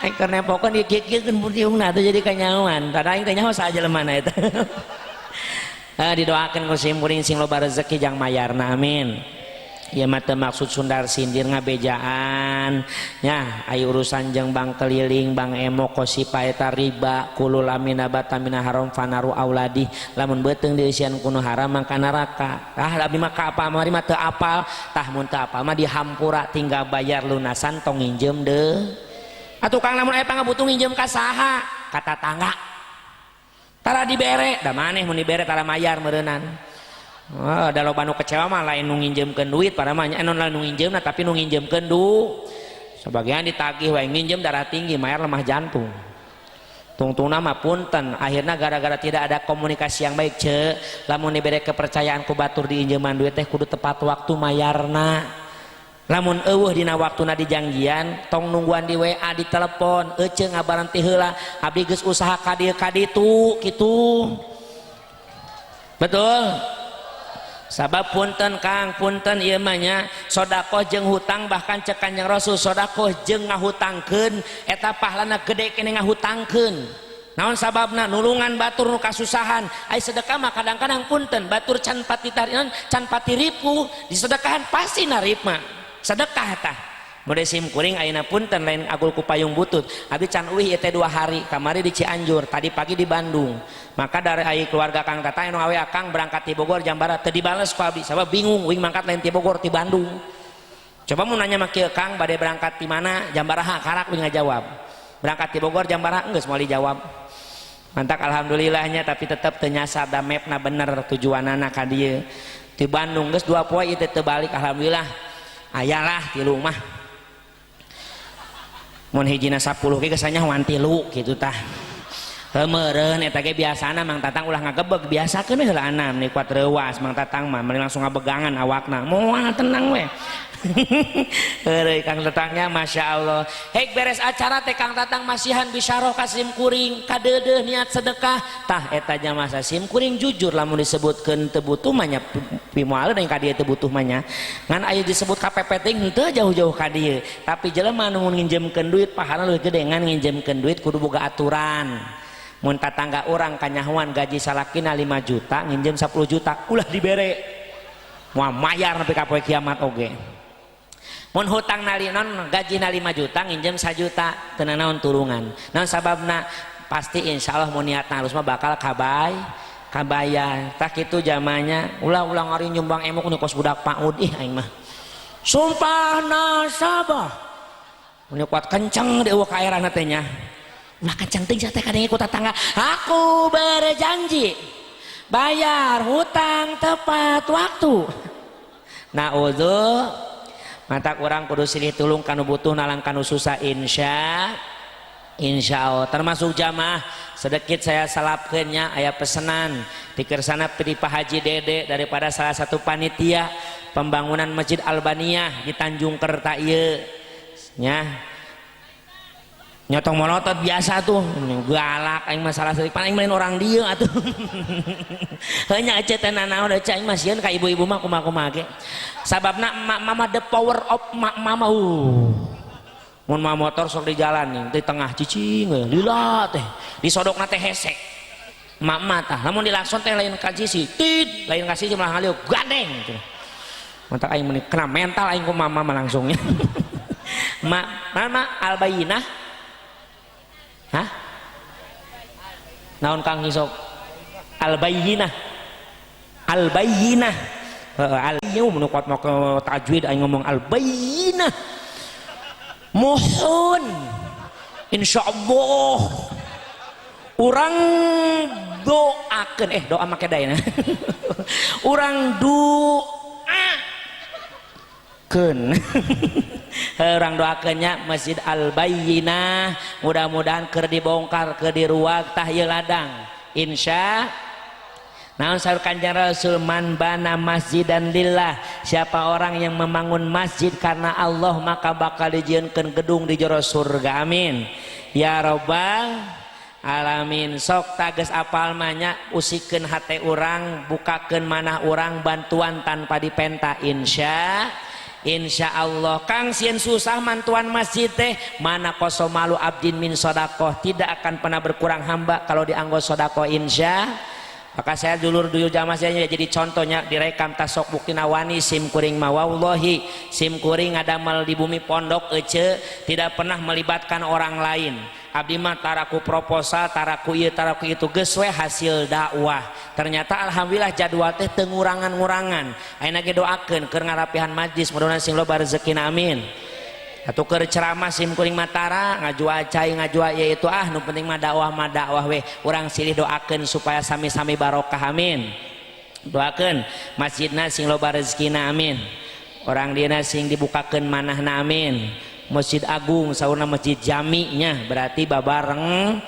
Speaker 1: Aing keur nempokeun dikieu-kieukeun mun tiungna atuh jadi kanyahoan. Tah aing teh nyaho saha jelemana eta. Didoakeun ku sim kuring sing loba rezeki jang mayarna amin. Ieu mah teu maksud sundar sindir ngabejaan nya aya urusan jeung bang keliling bang Emok kosipa eta riba kulul lamina batamina haram fanaru auladi lamun beuteung dieusian kuno haram mangka neraka. Ah abdi mah ka apa mari mah teu apal tah mun teu apal mah dihampura tinggal bayar lunasan tong nginjem deui. Atuh Kang lamun aya pangabutuh nginjem ka saha? Ka tatangga. Tara dibere da maneh mun dibere tara mayar meureunnan. Oh, da loba nu kecewa mah lain nu nginjemkeun duit para mah nya lain nu nginjemna tapi nu nginjemkeun du. Sebagian ditagih wae nginjem darah tinggi mayar lemah jantung. Tungtungna mah punten akhirna gara-gara tidak ada komunikasi yang baik ce lamun dibere kepercayaan ku batur diinjeman duit teh kudu tepat waktu mayarna. Lamun eueuh dina waktuna dijangjian tong nungguan di WA di telepon ece ngabaran ti heula abdi geus usaha ka dieu ka ditu kitu. Betul? Sabab punten Kang punten ieu mah nya sedekah jeung hutang bahkan cek Kanjeng Rasul sedekah jeung ngahutangkeun eta pahalana gede kene ngahutangkeun. Naon sababna nulungan batur nu kasusahan ai sedekah mah kadang-kadang punten batur can pati tarian can pati ripuh disedekahan pasti narip mah sedekah tah. Mode sim kuring ayeuna punten lain agul ku payung butut. Abdi can uih ieu teh 2 hari, kamari di Cianjur, tadi pagi di Bandung. Maka dari ai keluarga Kang Tatang anu awe Akang berangkat ti Bogor jam bara teu dibales ku abdi, sabab bingung uing mangkat lain ti Bogor ti Bandung. Coba mun nanya mah kieu Kang bade berangkat ti mana jam baraha karak uing ngajawab. Berangkat ti Bogor jam baraha geus moal dijawab. Mantak alhamdulillahnya tapi tetep teu nyasar da mapna bener tujuanana ka dieu. Ti Bandung geus 2 poe ieu teh teu balik alhamdulillah. Ayalah tilu mah. Mun hijina 10 ge geus nyahoan 3 kitu tah. Heumeureuh eta ge biasana Mang Tatang ulah ngagebeg biasakeun we heula anam ni kuat reuas Mang Tatang mah mending langsung ngabegangan awakna. Moal tenang we. Heureuy Kang Tatangnya Masya Allah. Hek beres acara teh Kang Tatang masihan bisyarah ka sim kuring kadeudeuh niat sedekah. Tah eta nya masa sim kuring jujur lamun disebutkeun teu butuh mah nya pimoaleun ka dieu teu butuh mah nya. Ngan aya disebut ka PP teh henteu jauh-jauh ka dieu. Tapi jelema nu nginjemkeun duit pahala leuwih gede ngan nginjemkeun duit kudu boga aturan. Mun tatangga urang kanyahoan gaji salakina 5 juta nginjem 10 juta ulah dibere. Moal mayar nepi ka poe kiamat oge. Mun hutang nali non gaji na 5 juta nginjem 1 juta teu nanaon turungan. Naon sababna? Pasti insyaallah mun niatna halus mah bakal kabayar. Tah kitu jamanya ulah-ulah ngari nyumbang emok nu kos budak PAUD ih aing mah. Sumpah nasabah. Mun kuat kenceng di eueuh kaerana teh nya. Ulah kenceng teuing teh kadenge ku tatangga. Aku berjanji bayar hutang tepat waktu. Naudzu mata kurang kudu silih tulung kanu butuh nalang kanu susah insya Allah. Termasuk jamaah sedikit saya salapkeun nya aya pesenan di kersana di Pak Haji Dede daripada salah satu panitia pembangunan Masjid Albaniyah di Tanjung Kerta ieu nya. Nyotong molotot biasa tuh galak aing masalah sedikit paling main orang dia atuh. Heuh nya ece teh nanaon ece aing mah sieun ka ibu-ibu mah kumaha-kumaha ge. Sababna emak mama the power of emak mama. Mun mah motor sok di jalan nih di tengah cicing we lila teh disodokna teh hese. Emak mah tah lamun dilakson teh lain ka sisi tit lain ka sisi malah ngalieu gandeng cenah. Mantak aing meuni kena mental aing ku mama mah langsungnya. Mak mama albayinah. Hah? Naon Kang Isok? Albayinah. Albayinah. Heeh, al mun kuat make tajwid aing ngomong albayinah. Muhun. Insyaallah. Urang doakeun doa make daena. Urang doakeun. Urang doakeunnya Masjid Al-Bayyinah mudah-mudahan keur dibongkar keur diruag tah ieu ladang insya naon saur Kanjeng Rasul man bana masjidan lillah siapa orang yang membangun masjid karena Allah maka bakal dijieunkeun gedung di jero surga amin ya robbal alamin. Sok tages apal mah nya usikeun hate urang bukakeun manah urang bantuan tanpa dipenta insya Allah. Kang sieun susah mantuan masjid teh mana kosomalu abdin min sodakoh tidak akan pernah berkurang hamba kalau dianggo sodakoh insya. Maka saya dulur duyur jamaah saya jadi contohnya direkam tasok buktina wani sim kuring mah wallahi sim kuring ngadamal di bumi pondok ece tidak pernah melibatkan orang lain. Abdi mah taraku proposal taraku ieu taraku itu geus we hasil dakwah. Ternyata alhamdulillah jadwal teh teu ngurangan-ngurangan. Ayeuna ge doakeun keur ngarapihan majlis mudah-mudahan sing loba rezekina amin. Atuh keur ceramah sim kuring mah tara ngajual cai ngajual ieu itu ah nu penting mah dakwah we. Urang silih doakeun supaya sami-sami barokah amin. Doakeun masjidna sing loba rezekina amin. Orang dieuna sing dibukakeun manahna amin. Masjid Agung saurna masjid jami'nya berarti babarengan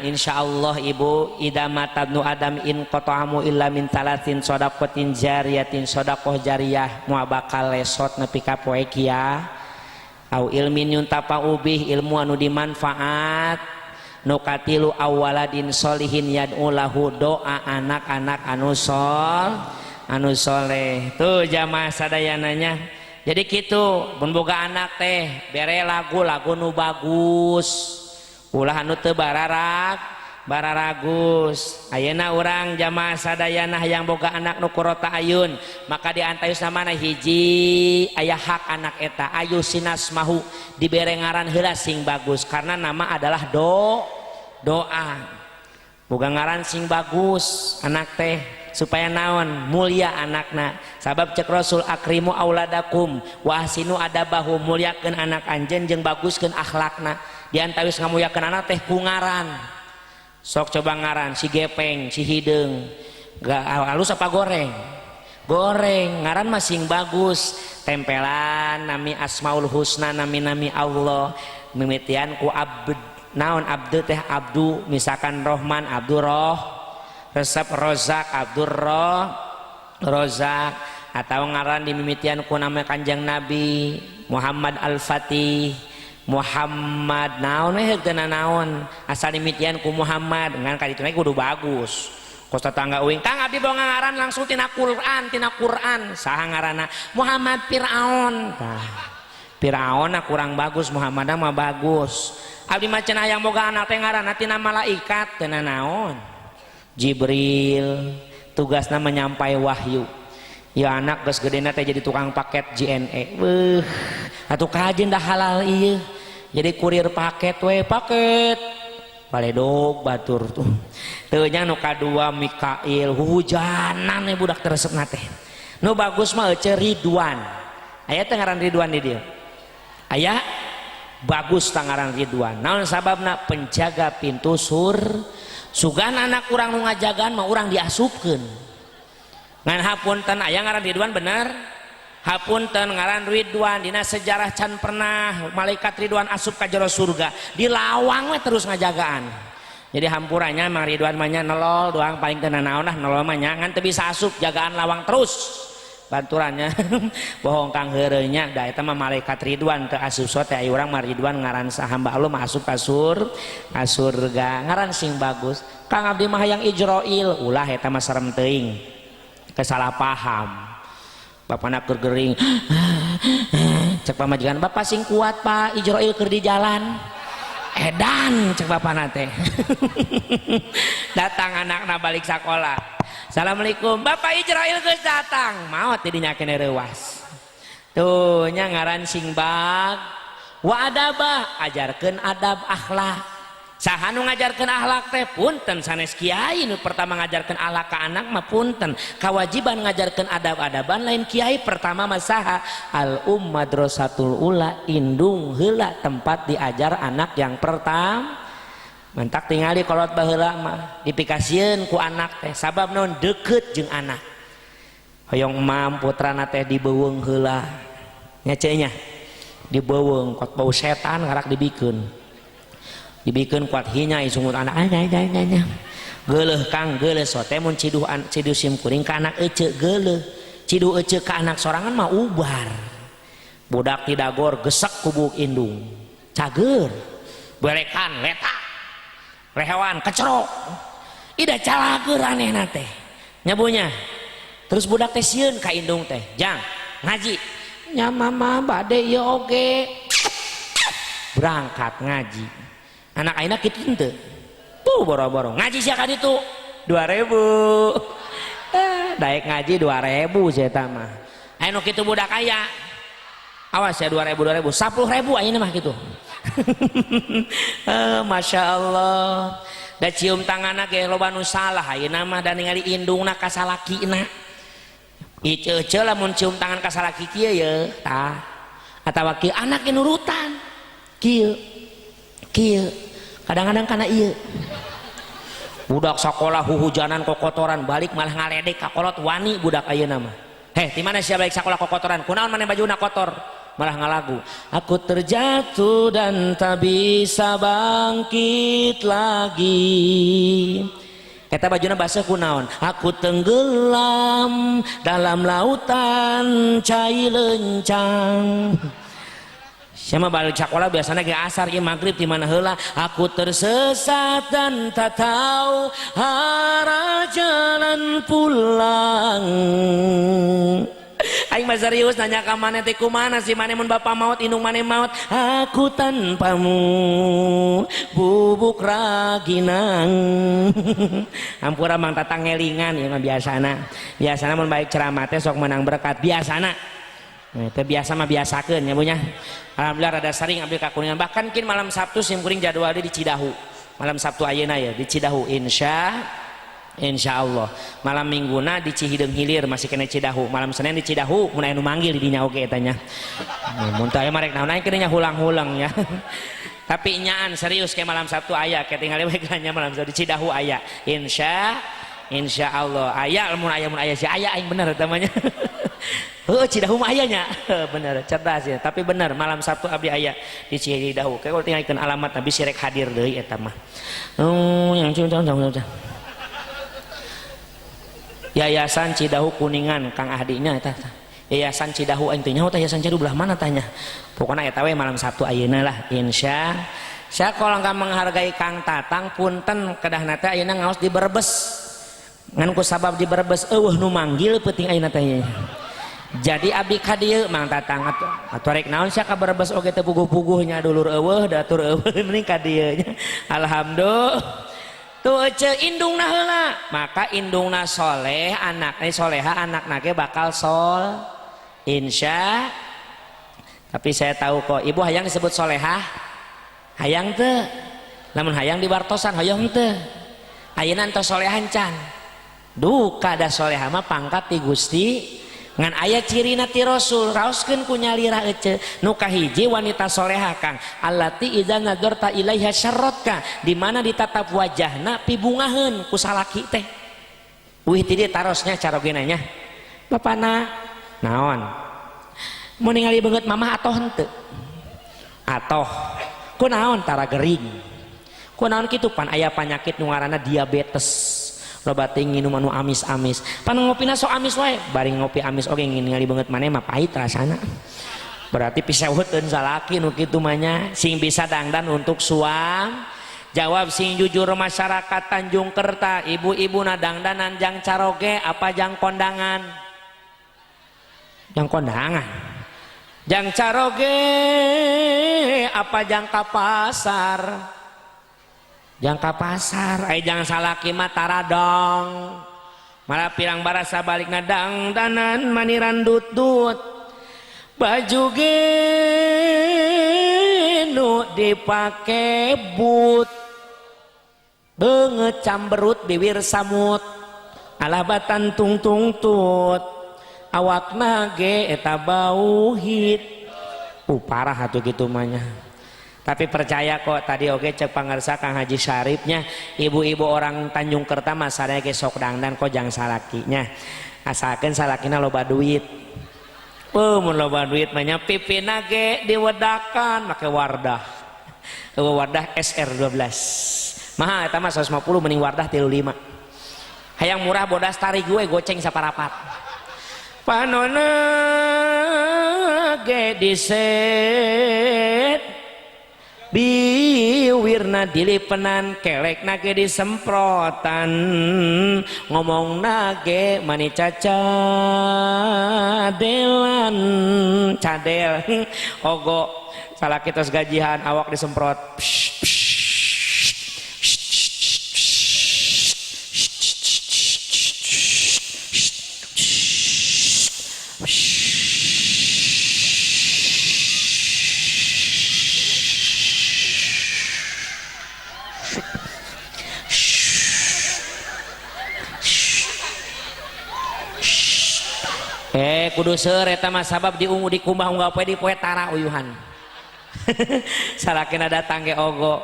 Speaker 1: insyaallah ibu idza mata ibnu adam in qata'amu illa min talatin shadaqatin jariyatin shadaqah jariyah moal bakal lesot nepi ka poe kiamat au ilmin yuntafa'u bih ilmu anu dimanfaat nu katilu awaladin solihin yad'u lahu doa anak-anak anu anu soleh tuh jamaah sadayananya. Jadi kitu mun boga anak teh bere lagu-lagu nu bagus ulah anu teu bararak Bararagus. Ayeuna urang jamaah sadayana yang boga anak nu qurrota ayun, maka di antawis namana hiji aya hak anak eta ayu sinasmahu, dibere ngaran heula sing bagus karena nama adalah doa. Boga ngaran sing bagus anak teh supaya naon mulia anakna. Sabab cek Rasul akrimu auladakum wa ahsinu adabahum, muliakeun anak anjeun jeung baguskeun akhlakna. Di antawis ngamuliakeun anak teh ku ngaran. Sok coba ngaran si gepeng, si hideung, gak halus apa goreng? Goreng, ngaran mah sing bagus, tempelan nami Asmaul Husna, nami-nami Allah, mimitian ku abd, naon abdu teh abdu, misalkan Rohman abdu roh, resep Rozak abdur roh, Rozak, atau ngaran dimimitian ku nama Kanjeng Nabi Muhammad Al-Fatih, Muhammad naon we teu naon asal dimitian ku Muhammad ngan ka ditu kudu bagus. Kos tetangga uing Kang abdi bawa ngaran langsung tina Quran, tina Quran saha ngaranna Muhammad Firaun. Tah Firaun kurang bagus, Muhammad mah bagus. Abdi mah cenah hayang boga anak teh ngaranna tina malaikat teu naon. Jibril tugasna menyampai wahyu. Ya anak geus gedena teh jadi tukang paket JNE. Beuh, atuh kajen dah halal ieu. Jadi kurir paket we paket. Baledog batur tuh. Teu nya nu kadua Mikail hujanan we budak teresepna teh. Nu bagus mah euceu Ridwan. Aya teh ngaran Ridwan di dieu. Aya bagus tah ngaran Ridwan. Naon sababna penjaga pintu sur. Sugan anak urang nu ngajagaan mah urang diasupkeun. Ngan hapunten aya ngaran Ridwan bener? Hapunten ngaran Ridwan dina sejarah can pernah malaikat Ridwan asup ka jero surga, di lawang we terus ngajagaan. Jadi hampurannya Mang Ridwan mah nya nolol doang paling teu nanaon lah nolol mah nya ngan teu bisa asup jagaan lawang terus. Banturannya bohong kang heureuy nya da eta mah malaikat Ridwan teu asup so teh aya urang mah Ridwan ngaran hamba Allah mah asup ka surga ngaran sing bagus. Kang abdi mah hayang Ijroil ulah eta mah serem teuing. Kesalah paham. Bapana keur gering. Cek pamajikan bapak sing kuat Pak, Ijroil keur di jalan. Edan cek bapana teh. Datang anakna balik sakola. Assalamualaikum, Bapak Ijroil geus datang. Maot didinya kene reuwas. Tuh nya ngaran sing bag wa adabah, ajarkeun adab akhlak. Saha nu ngajarkeun akhlak teh punten sanes kiai nu pertama ngajarkeun akhlak ka anak mah punten. Kawajiban ngajarkeun adab-adaban lain kiai pertama mah saha? Al um madrasatul ula, indung heula tempat diajar anak yang pertama. Mentak tingali kolot baheula mah dipikasieun ku anak teh sabab naon deukeut jeung anak. Hoyong mam putrana teh dibeuweung heula. Nya ceu nya dibeuweung kot bau setan ngarak dibikeun. Dibikeun kuat hinyai sungut anak anya. Geuleuh Kang geuleuh sote mun ciduh ciduh sim kuring ka anak eceu geuleuh. Ciduh eceu ka anak sorangan mah ubar. Budak tidagor gesek ku buuk indung. Cager. Belekan letak. Rehewan kecerok. Ida calager anehna teh. Nyabunya. Terus budak teh sieun ka indung teh. Jang, ngaji. Nya mama bade ieu oge. Berangkat ngaji. Anak ayeuna kitu henteu. Tuh boro-boro ngaji sia ka ditu 2000. Daek ngaji 2000 sia eta mah. Aya nu kitu budak aya. Awas ya 2000 2000 10.000 ayeuna mah kitu. Masya Allah. Da cium tanganna ge loba nu salah ayeuna mah da ningali indungna ka salakina. Iceu-eceu lamun cium tangan ka salaki kieu ye tah. Atawa kieu anak ge nurutan. Kieu. Kieu. Kadang-kadang kana ieu. Budak sekolah huhujanan kokotoran balik malah ngaledek ka kolot wani budak ayeuna mah. Heh, di mana sia balik sekolah kokotoran? Kunaon maneh bajuna kotor? Malah ngalagu. Aku terjatuh dan tak bisa bangkit lagi. Eta bajuna baseuh kunaon? Aku tenggelam dalam lautan cai lencang. Siapa balik sekolah biasanya ke asar ke maghrib di mana heula aku tersesat dan tak tahu arah jalan pulang. Aing mah serius nanya ka maneh teh kumaha si maneh mun bapa maot indung maneh maot. Aku tanpamu bubuk raginang. Ampura Mang Tatang ngelingan ieu mah biasana. Biasana mun baik ceramah teh sok menang berkat biasana. Teh biasa mah biasakeun nya Bu nya. Alhamdulillah rada sering abdi ka Kuningan. Bahkan kin malam Sabtu sim kuring jadwal di Cidahu. Malam Sabtu ayeuna ya di Cidahu insya Allah. Malam Mingguna di Cihideung Hilir masih kena Cidahu. Malam Senin di Cidahu mun aya nu manggil di dinya oge eta nya. Mun teu aya mah rek naon aing nya hulang-hulang ya. Tapi nyaan serius ke malam Sabtu aya ke tingali we nya malam Sabtu di Cidahu aya. Insya Allah aya mun aya si aya aing bener eta mah nya. Heuh Cidahu mah aya nya. Bener cerdas ya. Tapi bener malam Sabtu abdi aya di Cidahu. Kayak tinggalikeun alamat tapi si rek hadir deui eta mah. Yang cium. Yayasan Cidahu Kuningan Kang Ahdinya eta. Yayasan Cidahu aing teh nyaho teh Yayasan Cidahu belah mana tanya. Pokona eta we malam Sabtu ayeuna lah insya. Saya kalau nggak menghargai Kang Tatang punten kedahna teh ayeuna ngaos di Brebes. Ngan ku sabab di Brebes eueuh nu manggil peuting ayeuna teh. Jadi abdi ka dieu Mang Tatang atuh rek naon sia ka Brebes oge teu puguh-puguhnya dulur eueuh datur eueuh mending ka dieu nya. Alhamdulillah. Tuh ece indungna heula, maka indungna soleh anakna soleha anakna ge bakal sol insya. Tapi saya tahu kok ibu hayang disebut solehah, hayang teu, lamun hayang dibartosan hayang teu. Ayeuna entos solehan can, duka da soleha mah pangkat ti Gusti. Ngan aya cirina ti Rasul raoskeun ku nyalira ece nu kahiji wanita soleha Kang allati idza nadarta ilaiha syarratka di mana ditatap wajahna pibungaheun ku salaki teh. Wih ti dieu tarosnya carogena nya. Bapana naon? Mun ningali beungeut mamah atoh henteu? Atoh. Kunaon tara gering? Kunaon kitu pan aya panyakit nu ngaranna diabetes. Loba teh nginum anu amis-amis. Pan ngopina sok amis wae, bari ngopi amis oge ningali beungeut maneh mah pahit rasana. Berarti piseweuteun salaki nu kitu mah nya, sing bisa dangdan untuk suam. Jawab sing jujur masyarakat Tanjung Kerta, ibu-ibu na dangdanan jang caroge apa jang kondangan? Jang kondangan. Jang caroge apa jang ka pasar? Jang ka pasar, ai jang salaki mah taradong. Malah pirang barasa balikna dangdanan maniran dut-dut. Baju ge nu dipake but. Beungeut camberut bibir samut. Alah batan tung-tung tut. Awakna ge eta bau hit. Parah atuh kitu mah nya. Tapi percaya kok tadi oke cek pangarsa Kang Haji Syarifnya ibu-ibu orang Tanjung Kerta mah sadaya ge sok dangdan kok jang salakinya. Asalkeun salakina loba duit. Mun loba duit mah nya pipina ge diwedakan make Wardah. Eueuh Wardah SR12. Mahal eta mah 150 mending Wardah 35. Hayang murah bodas tarik gue goceng saparapat. Panona ge diset biwirna dilipenan kelekna ge disemprotan ngomongna ge mani cacadelan cadel ogo salaki tos gajihan awak disemprot. Kudu seur eta mah sabab diungu dikumbah unggal poe di poe tara uyuhan. Salakina datang ge ogo.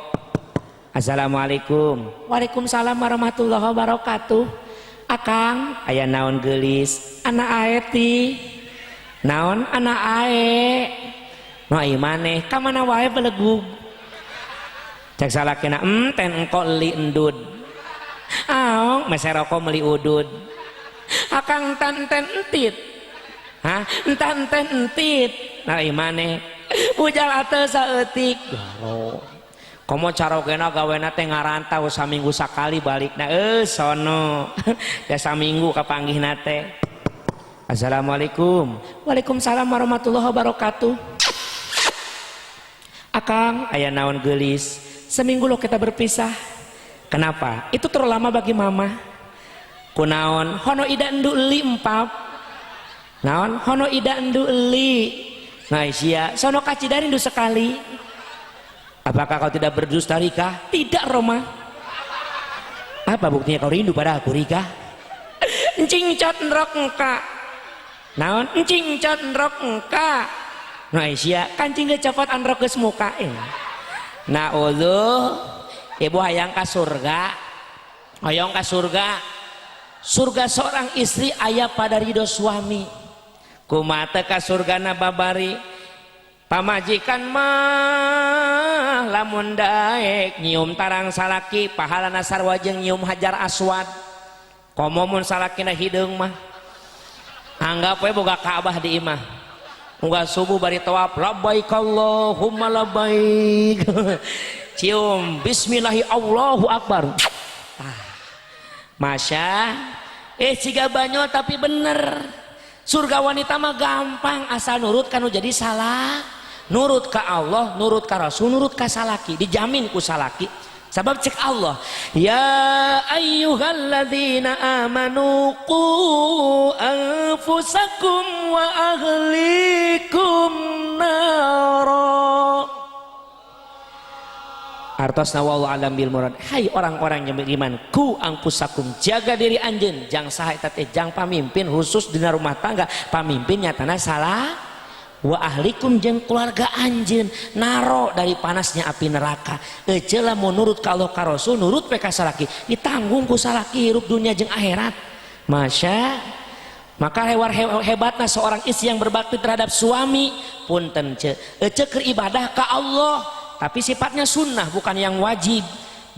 Speaker 1: Assalamualaikum. Waalaikumsalam warahmatullahi wabarakatuh. Akang aya naon geulis? Anak ae ti. Naon anak ae? Nu ai maneh ka mana wae belegug. Cek salakina ten engko li endud. Aong mese rokok meuli udud. Akang tan ten entit. Hah? Entah enten entit. Nah imane bujal ateu saeutik. Garo. Komo carogena gawena teh ngarantau saminggu sakali balikna sono. Ya saminggu kapanggihna teh. Assalamualaikum. Waalaikumsalam warahmatullahi wabarakatuh. Akang, aya naon gelis? Seminggu loh kita berpisah. Kenapa? Itu terlalu lama bagi mama. Kunaon? Hono ida endu eli empap. Naon? Hono ida endu eli. Nah sia, sono kacida rindu sekali. Apakah kau tidak berdusta, Rika? Tidak, Roma. Apa buktinya kau rindu pada aku, Rika? Encing cat nrok engka. Naon? Encing cat nrok engka. Nah sia, kancing ge copot androk geus muka. Nah ibu hayang ka surga. Hayang ka surga. Surga seorang istri aya pada ridho suami. Kumaha ka surgana babari? Pamajikan mah lamun daek nyium tarang salaki pahalana sarua jeung nyium hajar aswad. Komo mun salakina hideung mah. Anggap we boga Ka'bah di imah. Unggal subuh bari tawaf labbaik Allahumma labbaik. Cium bismillahi Allahu akbar. Ah. Masya siga banyol tapi bener. Surga wanita mah gampang asal nurut kanu jadi salah. Nurut ka Allah, nurut ka Rasul, nurut ka salaki, dijamin ku salaki. Sabab cek Allah, ya ayyuhalladzina amanu qu anfusakum wa ahlikum nara. Artosna wallahu alam bil murad. Hai orang-orang yang beriman, ku anfusakum, jaga diri anjeun, jang saha eta teh jang pamimpin khusus dina rumah tangga, pamimpin nyatana salah. Wa ahlikum jeung keluarga anjeun naro dari panasnya api neraka. Ece lamun nurut ka Allah ka Rasul, nurut we ka salaki, ditanggung ku salaki hirup dunia jeung akhirat. Masya, maka hebatna seorang istri yang berbakti terhadap suami, punten ce, ece keur ibadah ka Allah, tapi sifatnya sunnah bukan yang wajib,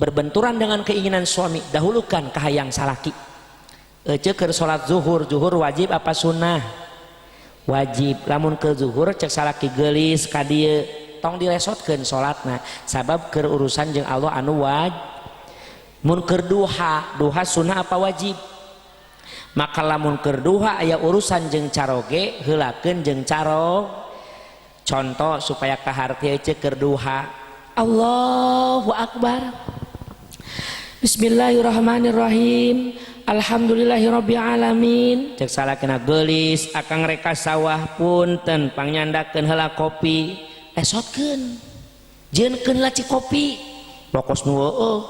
Speaker 1: berbenturan dengan keinginan suami, dahulukan kahayang salaki. Ece keur salat zuhur, zuhur wajib apa sunnah? Wajib. Lamun ke zuhur cek salaki geulis ka dieu, tong dilesotkeun salatna, sabab keur urusan jeung Allah anu wajib. Mun keur duha, duha sunnah apa wajib? Maka lamun keur duha aya urusan jeung caroge, heulakeun jeung caro. Contoh supaya kaharti cek keur duha. Allahu akbar. Bismillahirrahmanirrahim. Alhamdulillahirabbil alamin. Cek salakina geulis akang reka sawah punten pangnyandakeun heula kopi. Esotkeun. Jieunkeun laci kopi. Pokos nu heueuh.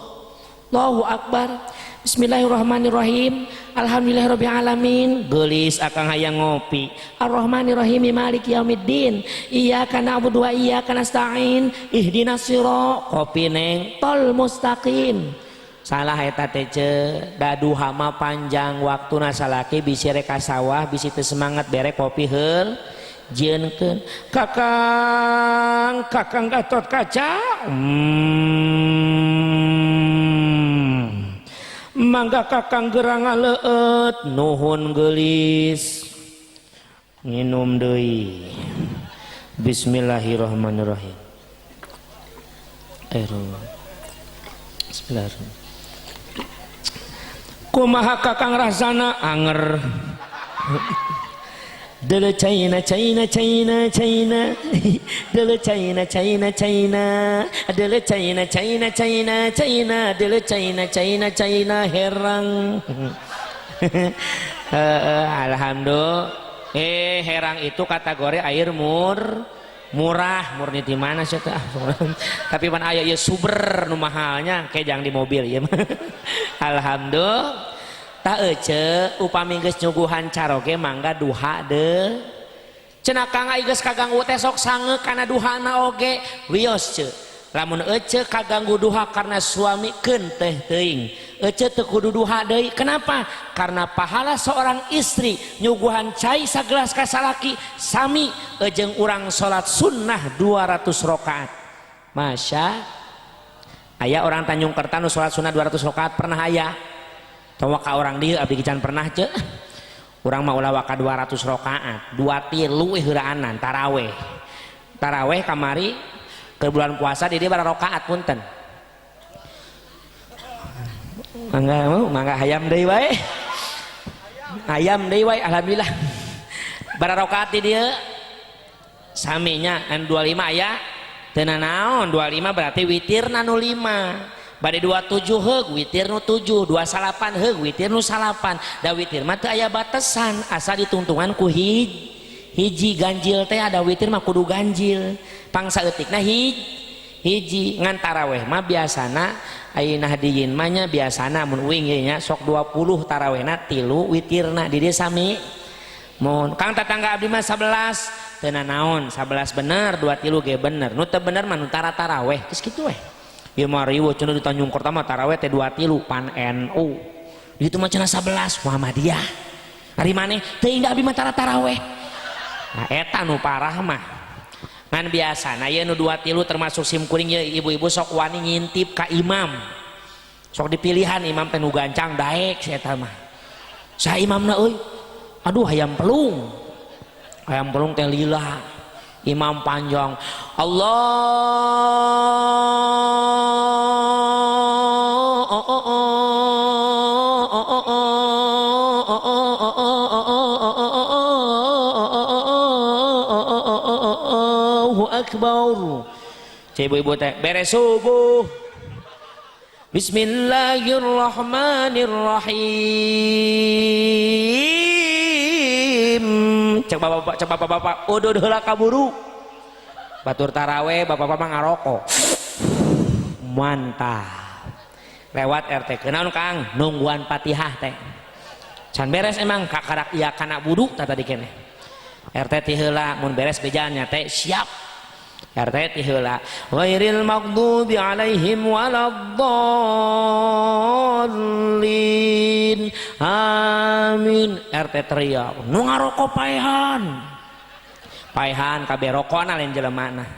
Speaker 1: Allahu akbar. Bismillahirrahmanirrahim. Alhamdulillahirabbil alamin. Geulis akang hayang ngopi. Arrahmanirrahim maliki yaumiddin. Iyyaka na'budu wa iyyaka nasta'in. Ihdinas siratal kopi neng tol mustaqim. Salah eta teh ce, daduha mah panjang waktuna salaki bisi rek ka sawah bisi teu semangat bere kopi heul jieunkeun. Kakang, kakang Gatot Kaca. Mangga kakang gerang ngaleut nuhun geulis. Nginum deui. Bismillahirrahmanirrahim. Bismillahirrahmanirrahim. Kumaha kakang rasana anger. Dele China China China China. Dele China China China. Dele China China China China. Dele China China China herang. Alhamdulillah. Herang itu kategori air murah, murni di mana sih teh? Tapi pan aya ieu super nu mahalnya kayak jangan di mobil ieu mah. Alhamdulillah. Tah ece upami geus nyuguhan caroge mangga duha deui. Cenah Kang ai geus kaganggu teh sok sange kana duhana oge. Wios ce. Lamun ece kaganggu duha karena suami keun teh teuing. Ece teu kudu duha deui. Kenapa? Karena pahala seorang istri nyuguhan cai sagelas ka salaki sami jeung urang salat sunnah 200 rakaat. Masya aya orang Tanjung Kerta nu salat sunnah 200 rakaat pernah aya. Tong ka orang dieu abdi can pernah ce. Urang mah ulah waka 200 rakaat, 2 tilu heuraanan taraweh. Taraweh kamari ke bulan puasa di dia bara rakaat punten. Mangga mau mangga hayam deui wae. Hayam deui wae alhamdulillah. Bararakaat di dieu saminya anu 25 aya teu nanaon 25 berarti witirna nu 5 bade 27 heug witir nu 7 28 heug witir nu 9 da witir mah teu aya batesan asal ditungtungan ku hiji ganjil teh ada witir mah kudu ganjil pangsa eutikna hiji ngan taraweh mah biasana ayeuna hadiyin mah nya biasana mun uing ieu nya sok 20 tarawehna 3 witirna di dieu sami mun kang tatangga abdi mah 11 teu nanaon 11 bener 23 ge bener nu teu bener mah nu tara taraweh geus kitu weh ieu mah riweuh cenah di Tanjung Kerta mah taraweh teh 23 pan NU ditu mah cenah 11 Muhammadiyah ari maneh teuing da abdi mah tara taraweh nah eta nu parah mah ngan biasana ieu nu 23 termasuk sim kuring ieu ibu-ibu sok wani ngintip ka imam sok dipilihan imam teh nu gancang daek si eta mah saha imamna euy aduh hayam pelung teh lila imam panjang Allah Akbar ibu-ibu teh beres subuh Bismillahirrahmanirrahim cek bapak-bapak cek bapak-bapak udud heula kaburu batur taraweh bapak-bapak mah ngarokok mantap lewat RT kenaon Kang nungguan Fatihah teh can beres emang kakarak ieu kana buduk tah tadi keneh RT ti heula mun beres bejaan nya teh siap RT ti heula ghairil maghdubi alaihim waladdallin amin RT teriak nu ngarokok paehan paehan kabeh rokona lain jelemana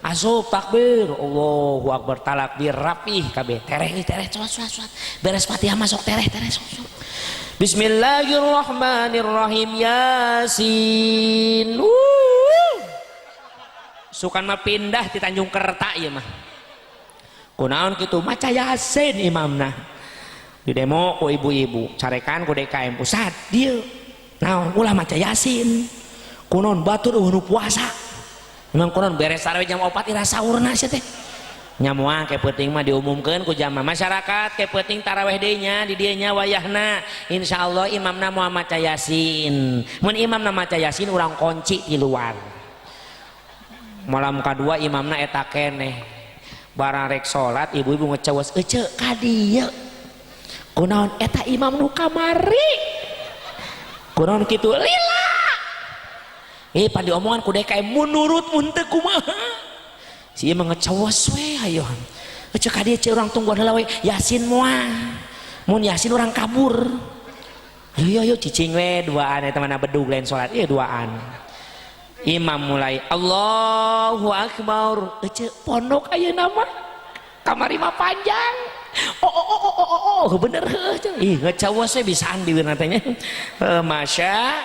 Speaker 1: asup takbir Allahu akbar talakbir rapih kabeh tereh tereh coat coat coat beres Fatihah masuk tereh tereh sok sok Bismillahirrahmanirrahim Yasin sukan mah pindah di Tanjung Kerta ieu mah kunaon kitu maca Yasin imamna di demo ku ibu-ibu carekan ku DKM pusat dieu naon ulah maca Yasin kunaon batur eueuh nu puasa emang kunaon beres tarawih jam 4 ira saurna sia teh nyamuang ke peuting mah diumumkeun ku jamaah masyarakat ke peuting tarawih deui nya di dieu nya wayahna insyaallah imamna moal maca Yasin mun imamna maca Yasin urang kunci di luar malam kadua imamna eta keneh barang rek salat ibu-ibu ngecewas ece ka dieu kunaon eta imam nu kamari kunaon kitu lila pan diomongan ku DKM mun nurut mun teu kumaha si ieu mah ngecewas we ayo ece ka dieu ce urang tungguan heula we Yasin moal mun Yasin urang kabur ayo ayo cicing we duaan eta mana bedug lain salat ieu duaan imam mulai Allahu Akbar ece pondok ayeuna mah kamari mah panjang oh oh oh oh oh oh bener heuh ih ngecewas we bisaan bibirna teh nya masya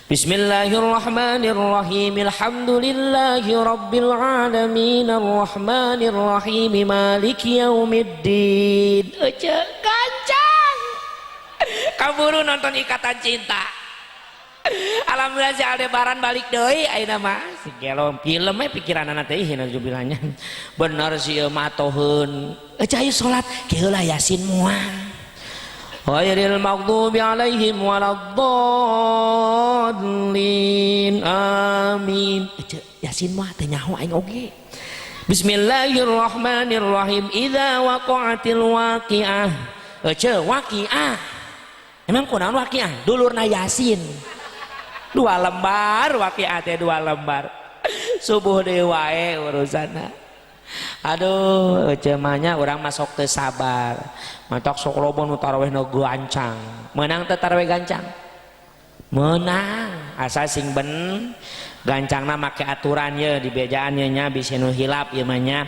Speaker 1: Bismillahirrahmanirrahim Alhamdulillahi rabbil alamin arrahmanirrahim maliki yaumiddin ece gancang kaburu nonton Ikatan Cinta Alhamdulillah si Aldebaran balik deui ayeuna mah si gelo film we pikiranana teh ih nazubilahnya bener si ieu mah toheun ece ayo salat keheula Yasin moal ghairil maghdubi alaihim waladdallin amin ece Yasin mah teu nyaho aing oge Bismillahirrahmanirrahim idza waqa'atil waqiah ece waqiah emang kunaon waqiah dulurna Yasin 2 lembar waqiah teh 2 lembar subuh deui wae urusanna aduh cemanya urang masuk teu sabar matak sok loba nu taraweh nu gancang meunang teu taraweh gancang meunang asal sing ben gancangna make aturan ye di bejaan ye nya bisi nu hilap ieu mah nya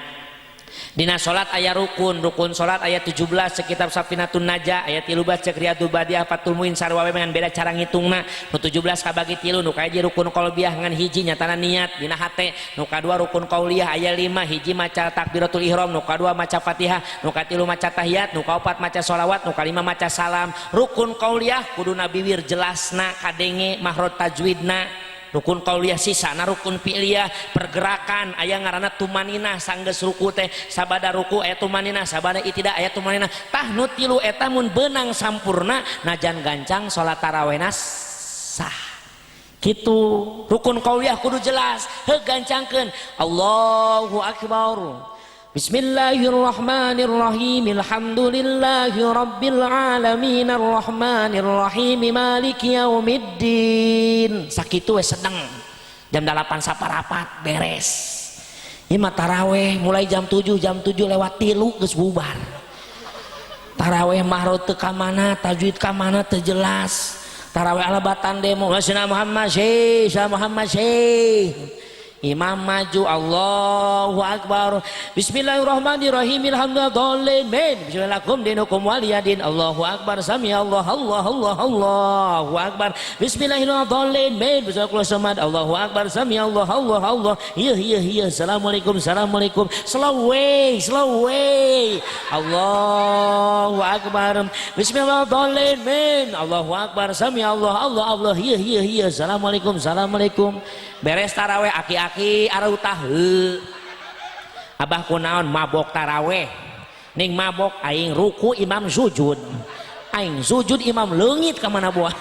Speaker 1: Dina salat aya rukun, rukun salat aya 17 cek kitab Safinatun Najah, aya 13 cek Riyadul Badiah, Fathul Muin, sarua we ngan beda cara ngitungna. Nu 17 kabagi tilu, nu kahiji rukun qalbiyah ngan hiji nyatana niat dina hate, nu kadua rukun qauliyah aya 5, hiji maca takbiratul ihram, nu kadua maca Fatihah, nu katilu maca tahiyat, nu kaopat maca sholawat, nu kalima maca salam. Rukun qauliyah kuduna biwir jelasna kadenge mahrot tajwidna. Rukun qauliyah sisana rukun fi'liyah pergerakan aya ngaranna tumaninah sanggeus ruku teh sabada ruku aya tumaninah, sabada itidak aya tumaninah. Tah nu tilu eta mun beunang sampurna najan gancang salat tarawehna sah. Kitu rukun qauliyah kudu jelas, heuh gancangkeun Allahu akbar. Bismillahirrahmanirrahim. Alhamdulillahi rabbil alamin arrahmanirrahim maliki yaumiddin. Sakitu we sedeng. Jam 8 saparapat beres. Ieu mah taraweh mulai jam 7, jam 7 lewat 3 geus bubar. Taraweh mah teu ka mana, tajwid ka mana teu jelas. Taraweh alabatan demo, Sayyidina Muhammad, Sayyidina Muhammad, Syekh. Imam maju Allahu Akbar. Bismillahirrahmanirrahim. Alhamdulillah. Bismillahirrahmanirrahim. Dinukum waliyadin. Allahu Akbar. Sami Allah Allah Allah Allahu Akbar. Bismillahirrahmanirrahim. Bismillahirrahmanirrahim. Allahu Akbar. Sami Allah Allah Allah. Iya iya iya. Assalamualaikum assalamualaikum. Slow way slow way. Allahu Akbar. Bismillahirrahmanirrahim. Allahu Akbar. Sami Allah Allah Allah. Iya iya iya. Assalamualaikum assalamualaikum. Beres taraweh aki-aki arautah heuh. Abah kunaon mabok taraweh. Ning mabok aing ruku imam sujud. Aing sujud imam leungit ka mana buah.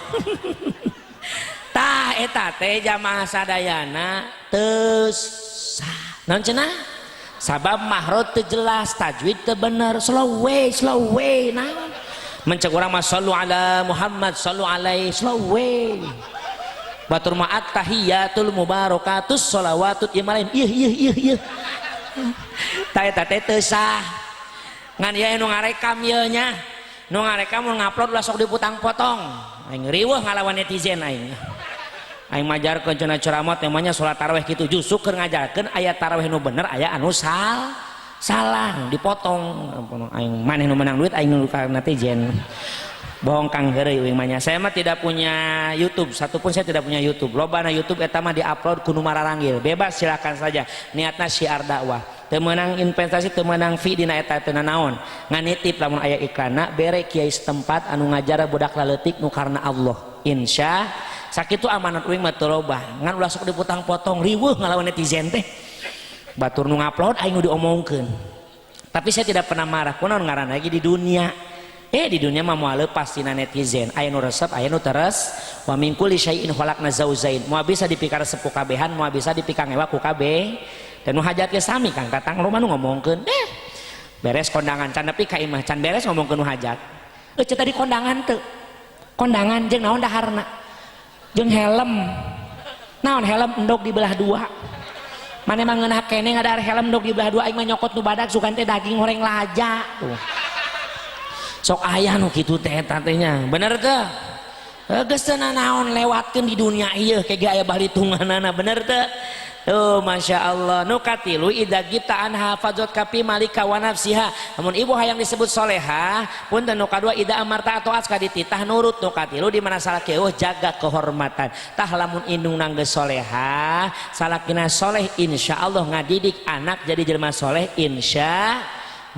Speaker 1: Tah eta teh jamaah sadayana teu sah. Naon cenah? Sabab mahrot teu jelas, tajwid teu bener, slow way, slow way naon. Mencek urang mah sallu ala Muhammad, sallu alaihi, slow way. Batur ma'at tahiyatul mubarakatus sholawatut imalain. Ih ih ih ih. Ta eta teh teu sah. Ngan ieu nu ngarekam ieu nya. Nu ngarekam mun ngupload ulah sok diputang-potong. Aing riweuh ngalawan netizen aing. Aing majarkeun cenah ceramah temanya salat tarawih kitu justru keur ngajarkeun aya tarawih nu bener aya anu salah dipotong. Aing maneh nu menang duit aing nu ka netizen. Bohong kang heureuy uing mah nya. Saya mah tidak punya YouTube, satu pun saya tidak punya YouTube. Lobana YouTube eta mah diupload ku nu mararanggil. Bebas silakan saja. Niatna syiar dakwah. Teu meunang investasi, teu meunang fee dina eta teu nanaon. Ngan nitip lamun aya iklanna bere kiai setempat anu ngajar budak laletik nu karena Allah. Insya sakitu amanat uing mah teu loba. Ngan ulah sok diputang-potong riweuh ngalawan netizen teh. Batur nu ngupload aing nu diomongkeun. Tapi saya tidak pernah marah. Kunaon ngaranna lagi di dunia. Di dunia mah moal leupas tina netizen. Aya nu resep, aya nu teres. Wa min kulli syai'in khalaqna zaujain. Moal bisa dipikar sepuh kabehan, moal bisa dipikangewa ku kabeh. Dan nu hajat ge sami Kang Tatang loba nu ngomongkeun. Beres kondangan can nepi ka imah, can beres ngomongkeun nu hajat. Ceu tadi kondangan teu. Kondangan jeung naon daharna? Jeung helm. Naon helm endog dibelah dua. Mane mah ngeunah keneh ngadahar helm endog dibelah dua, aing mah nyokot nu badak sugan teh daging horeng laja tuh. Sok aya nu kitu teh eta teh nya. Bener teu? Geus teu nanaon lewatkeun di dunia ieu ke ge aya balitunganana, bener teu? Oh, Masya Allah. Nu katilu idza gita anha fadzat kapi malika wa nafsiha. Namun ibu hayang disebut solehah, punten nu kadua idza amarta atau aska dititah nurut. Nu katilu di mana salaki eueuh jaga kehormatan. Tah lamun indung geus solehah, salakina soleh insyaallah ngadidik anak jadi jelema soleh insya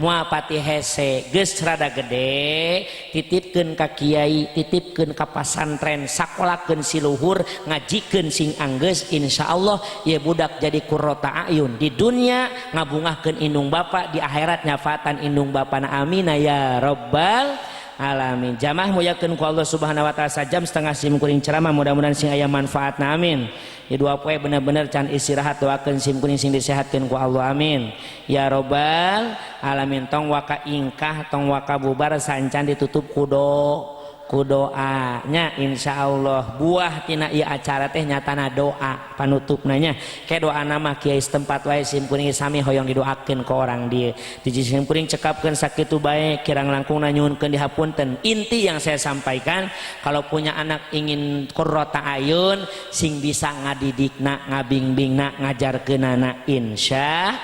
Speaker 1: muapati hese geus rada gede titipkeun ka kiai, titipkeun ka pasantren, sakolakeun si luhur, ngajikeun sing anggeus insyaallah ieu budak jadi qurrata ayun di dunia ngabungahkeun indung bapa, di akhirat nyafatan indung bapana. Amin ya rabbal alamin. Jamaah muliakeun ku Allah Subhanahu wa taala, sajam setengah sim kuring ceramah mudah-mudahan sing aya manfaatna amin. Di dua poe bener-bener can istirahat, doakeun sim kuring sing disehatkeun ku Allah amin ya rabbal alamin. Tong waka ingkah, tong waka bubar sancan ditutup kudo kudoa nya insyaallah. Buah tina ieu acara teh nyatana doa panutupna nya. Ke doa nama kiai setempat wae sim kuring sami hoyong didoakeun ku orang dieu. Di sim kuring cekapkeun sakitu bae kirang langkungna nyuhunkeun dihapunten. Inti yang saya sampaikan, kalau punya anak ingin qurrata ayun sing bisa ngadidikna, ngabingbingna, ngajarkeunana insya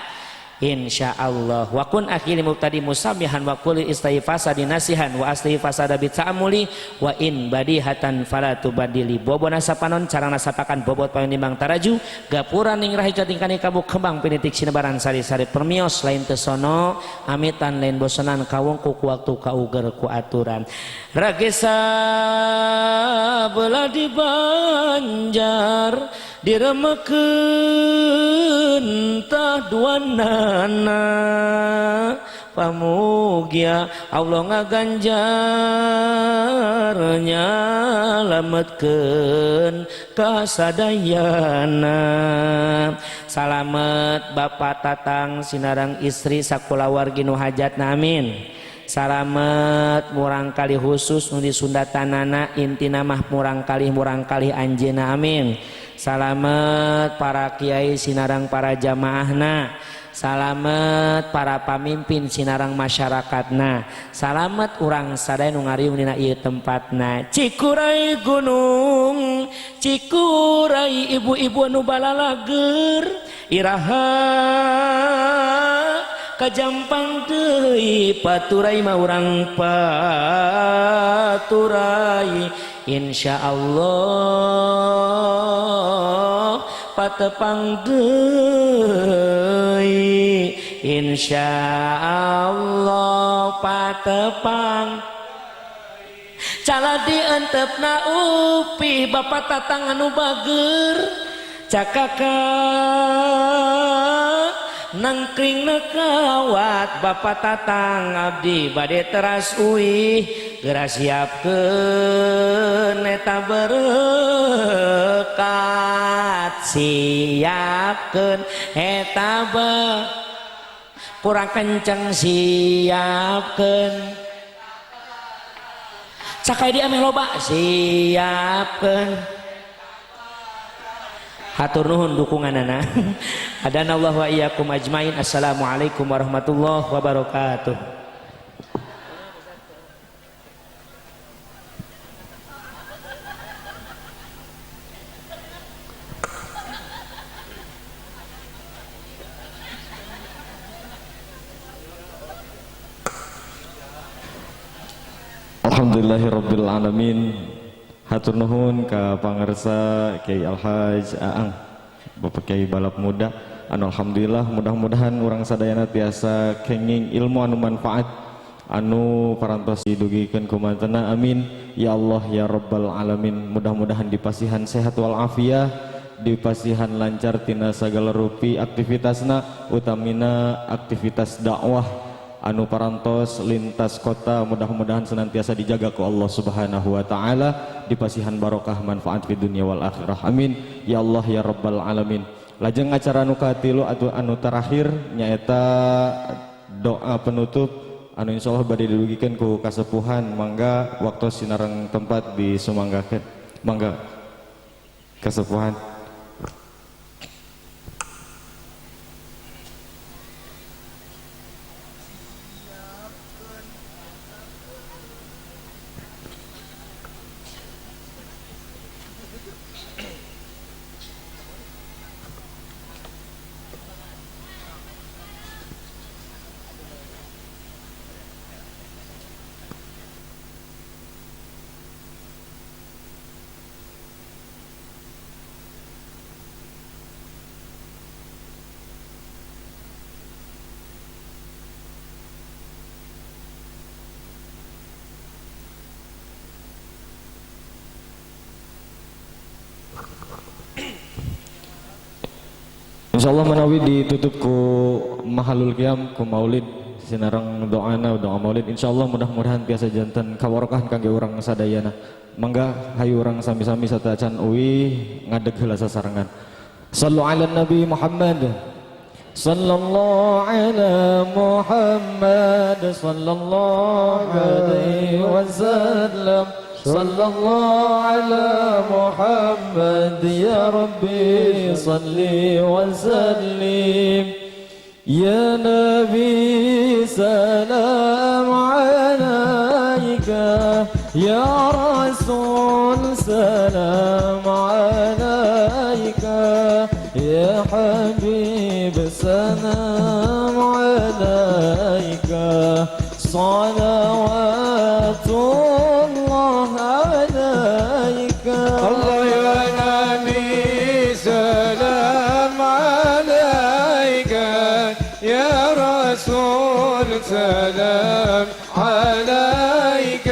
Speaker 1: Insyaallah wa kun akhiri mubtadi musamihan wa qul istaghfasa dinasihan wa asli fasada bi ta'amuli wa in badihatan fala tubadili. Bobona sapanon carana sapakan bobot payon nimbang taraju gapuran ning rahi catingkani kabu kembang pinitik sinebaran sari-sari permios lain tesono amitan lain bosonan kawungku ku waktu kauger ku aturan. Ragesa belah di Banjar diremekeun tah dua nana pamugia Allah ngaganjar nyalametkeun kasadayana. Salamet Bapak Tatang sinarang istri sakulawargi nu hajatna amin. Salamet murangkalih khusus nu di Sundatanana intina mah murangkalih anjeunna amin. Salamet para kiai sinarang para jamaahna. Salamet para pamimpin sinarang masyarakatna. Salamet urang sadaya nu ngariung dina ieu tempatna. Cikuray gunung, cikuray ibu-ibu anu balalager iraha kajampang deui paturai mah urang paturai. Insyaallah patepang deui, insyaallah patepang. Caladi entepna upih Bapak Tatang anu bager cakaka nangkring nekawat Bapak Tatang abdi bade teras uih geura siapkeun eta berkat siapkeun eta kurang kenceng siapkeun sakai dia ameh loba siapkeun. Hatur nuhun dukunganana. Hadanallahu wa iyyakum ajmain. Assalamualaikum warahmatullahi wabarakatuh.
Speaker 3: Alhamdulillahirabbil alamin. Hatur nuhun ka pangarsa Kiai Alhaj Aang Bapak Kiai Balap Muda anu alhamdulillah mudah-mudahan urang sadayana tiasa kenging ilmu anu manfaat anu parantos didugikeun ku mantena amin ya Allah ya Rabbal alamin. Mudah-mudahan dipasihan sehat wal afiah, dipasihan lancar tina sagala rupi aktivitasna, utamina aktivitas dakwah anu parantos lintas kota, mudah-mudahan senantiasa dijaga ku Allah Subhanahu wa taala, dipasihan barokah manfaat di dunia wal akhirah amin ya Allah ya Rabbal alamin. Lajeng acara anu katilu atau anu terakhir nyaeta doa penutup anu insyaallah bade didugikeun ku kasepuhan. Mangga waktu sinareng tempat disumanggakeun, mangga kasepuhan. Insyaallah manawi ditutup ku mahalul qiyam ku maulid sinareng doana doa maulid, insyaallah mudah-mudahan biasa janten kawarokahan kangge urang sadayana. Mangga hayu urang sami-sami sateuacan uih ngadeg heula sasarengan. Sallu ala Nabi Muhammad. Sallallahu ala Muhammad sallallahu alaihi wasallam. Sallallahu ala Muhammad ya Rabbi salli wa sallim. Ya Nabi salam alaika, ya Rasul salam alaika, ya Habib salam
Speaker 2: صلوات الله عليك. الله يا نبي سلام عليك، يا رسول سلام عليك،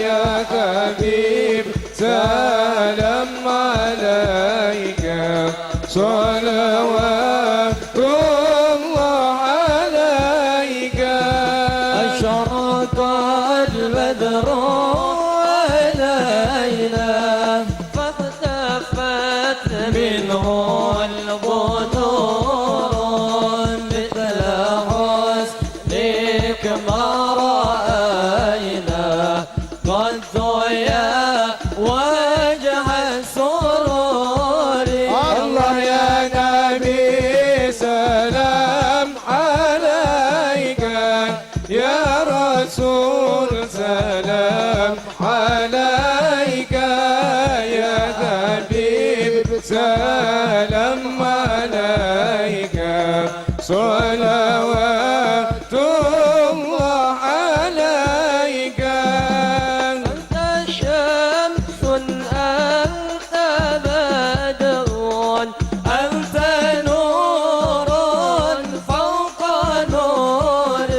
Speaker 2: يا حبيب سلام عليك، صلوات الله عليك. أشرق البدر علينا فاختفت منه البدور، مثل حسنك ما رأينا قد يا وجه السرور. الله يا نبي سلام عليك، يا رسول سلام عليك، يا حبيب سلام عليك، صلوات الله عليك. أنت شمس أنت بدر، أنت نور فوق نور،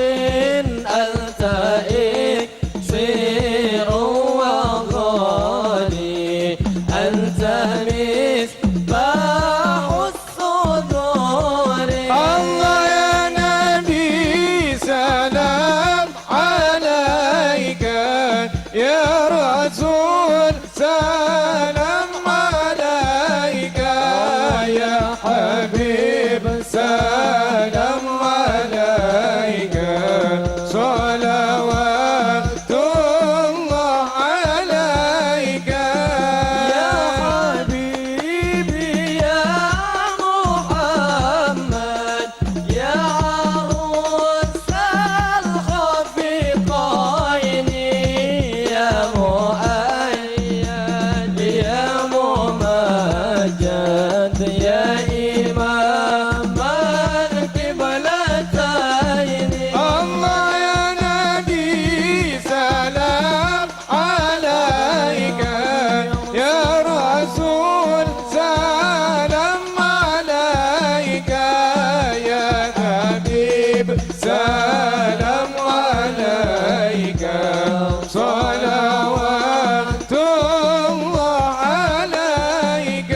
Speaker 2: أنت إكسير وغالي، أنت مصباح الصدور. الله يا نبي سلام عليك، يا رسول سلام عليك، يا حبيب سلام عليك، صلوات الله عليك. يا حبيبي يا محمد، يا عروس الخفيقين، يا مؤيد يا ممجد، يا إمام القبلتين. الله يا نبي سلام عليك، يا رسول سلام عليك، يا حبيب سلام عليك، صلوات الله عليك.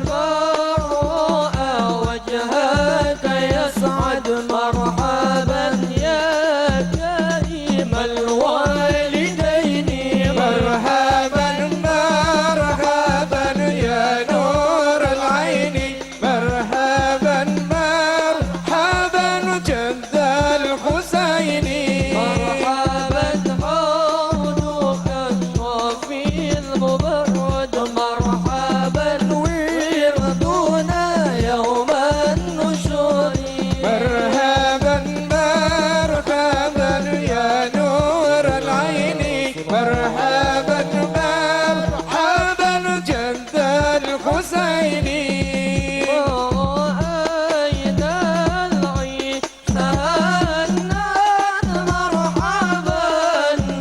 Speaker 2: مرحبا وجهك يسعد، مرحبا يا كريم الوالدين، مرحبا مرحبا يا نور العين، مرحبا مرحبا جد الحسين، مرحبا حوضك الصافي المبرد، مرحبا وردنا يوم النشور، مرحبا مرحبا يا نور العين، مرحبا مرحبا جد الحسين. رأينا العيسى مرحبا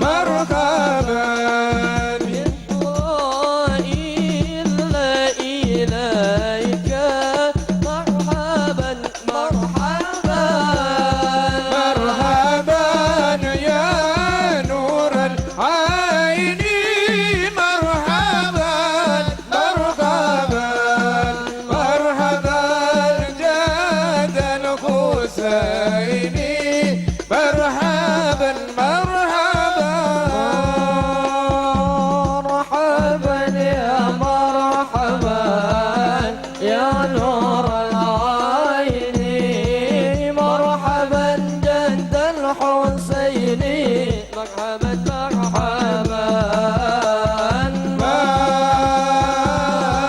Speaker 2: مرحبا إسرائيل إليك، مرحبا مرحبا مرحبا يا نور العين، مرحبا مرحبا مرحبا جد الحسين، مرحبا مرحبا مرحبا يا مرحبا يا نور العين، مرحبا جد الحسين، مرحبا مرحبا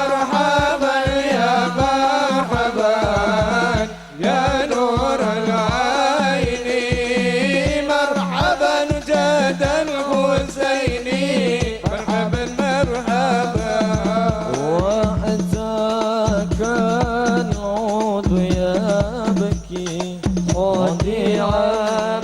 Speaker 2: مرحبا يا مرحبا يا نور العين، مرحبا جد الحسين، مرحبا مرحبا. وأتاك العود يبكي خادعا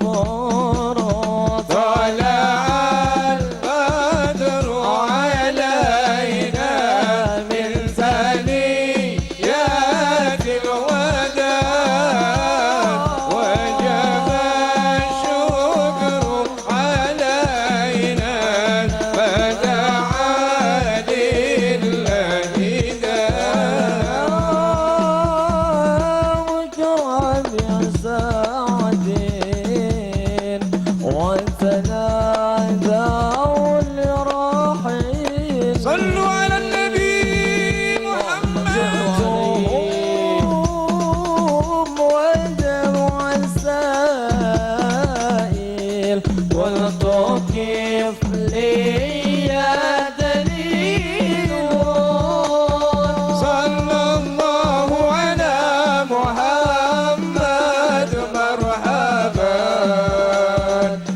Speaker 2: الفرط. طلع البدر علينا من ثنيات الوداع، وجب الشكر علينا فدعا لله داع.
Speaker 4: وكرم يا سعدين وتنادوا لرحيل.
Speaker 2: صلوا على النبي محمد.
Speaker 4: جئتهم ودمع السائل، قلت كيف لي يا دليل.
Speaker 2: صلى الله على محمد مرحبا،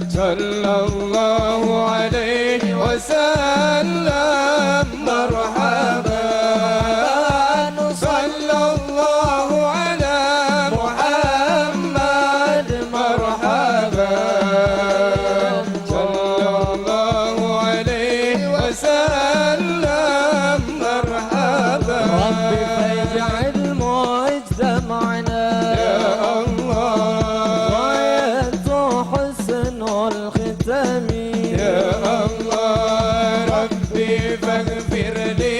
Speaker 2: صلى الله عليه وسلم مرحبا، صلى الله على محمد مرحبا، صلى الله عليه وسلم مرحبا.
Speaker 4: ربي فاجعل مجتمعنا
Speaker 2: يا الله
Speaker 4: غاية حسن الختام.
Speaker 2: يا الله ربي فاغفر لي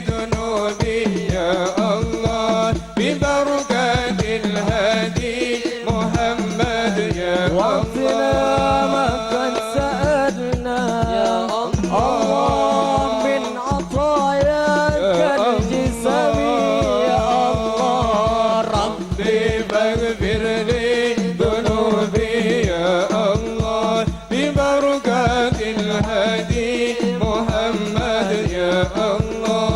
Speaker 2: ذنوبي يا الله ببركة الهادي محمد يا
Speaker 4: واغفر ما
Speaker 2: الله.
Speaker 4: قد سألنا يا الله من عطاياك الجسام يا الله.
Speaker 2: ربي فاغفر لي ذنوبي يا الله ببركة الهادي محمد يا الله.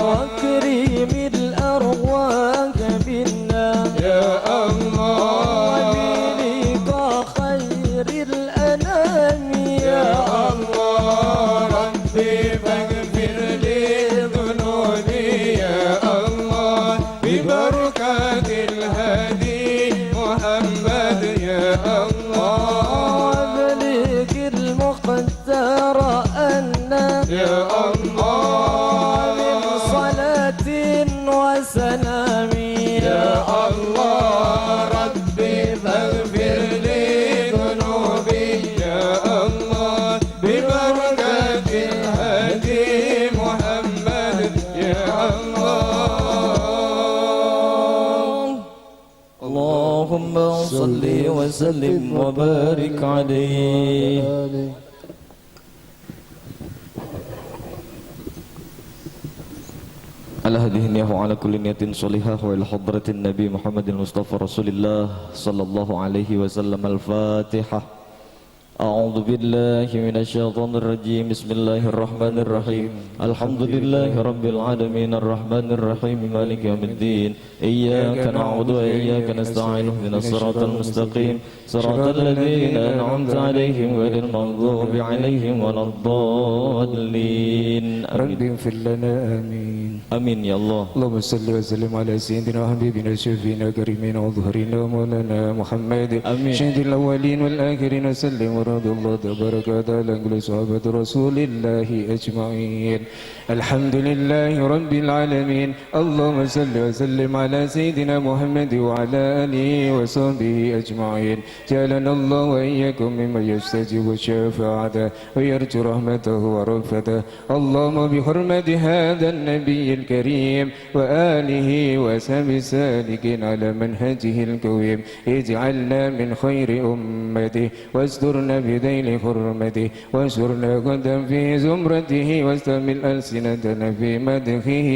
Speaker 4: وكريم الأرواح منا
Speaker 2: يا الله
Speaker 4: وبلقاء خير الأنام
Speaker 2: يا الله ربي فاغفر لي ذنوبي يا الله ببركة الهادي محمد يا الله.
Speaker 4: وبلغ المقدر أن
Speaker 2: يا الله
Speaker 4: من صلاة وسلام
Speaker 2: يا الله ربي فاغفر لي ذنوبي يا الله ببركة الهادي محمد يا الله.
Speaker 4: اللهم صل وسلم وبارك عليه.
Speaker 3: على هذه النية وعلى كل نية صالحة وإلى حضرة النبي محمد المصطفى رسول الله صلى الله عليه وسلم. الفاتحة. أعوذ بالله من الشيطان الرجيم. بسم الله الرحمن الرحيم. الحمد لله رب العالمين الرحمن الرحيم مالك يوم الدين. إياك نعبد وإياك نستعين اهدنا الصراط المستقيم صراط الذين أنعمت عليهم غير المغضوب عليهم ولا الضالين.
Speaker 5: رب
Speaker 3: آمين.
Speaker 5: اغفر لنا آمين.
Speaker 3: آمين يا الله.
Speaker 5: اللهم صل وسلم على سيدنا وحبيبنا شفينا كريمنا وظهرنا مولانا محمد
Speaker 3: آمين.
Speaker 5: سيد الأولين والآخرين وسلم، ورضي الله تبارك وتعالى عن كل صحابة رسول الله أجمعين. الحمد لله رب العالمين. اللهم صل وسلم على سيدنا محمد وعلى آله وصحبه أجمعين. جعلنا الله وإياكم ممن يستجيب شفاعته ويرجو رحمته ورأفته. اللهم بحرمة هذا النبي الكريم وآله وصحبه السالكين على منهجه القويم اجعلنا من خير أمته، واسترنا بذيل حرمته، وانشرنا غدا في زمرته، واستعمل ألسنتنا في مدحه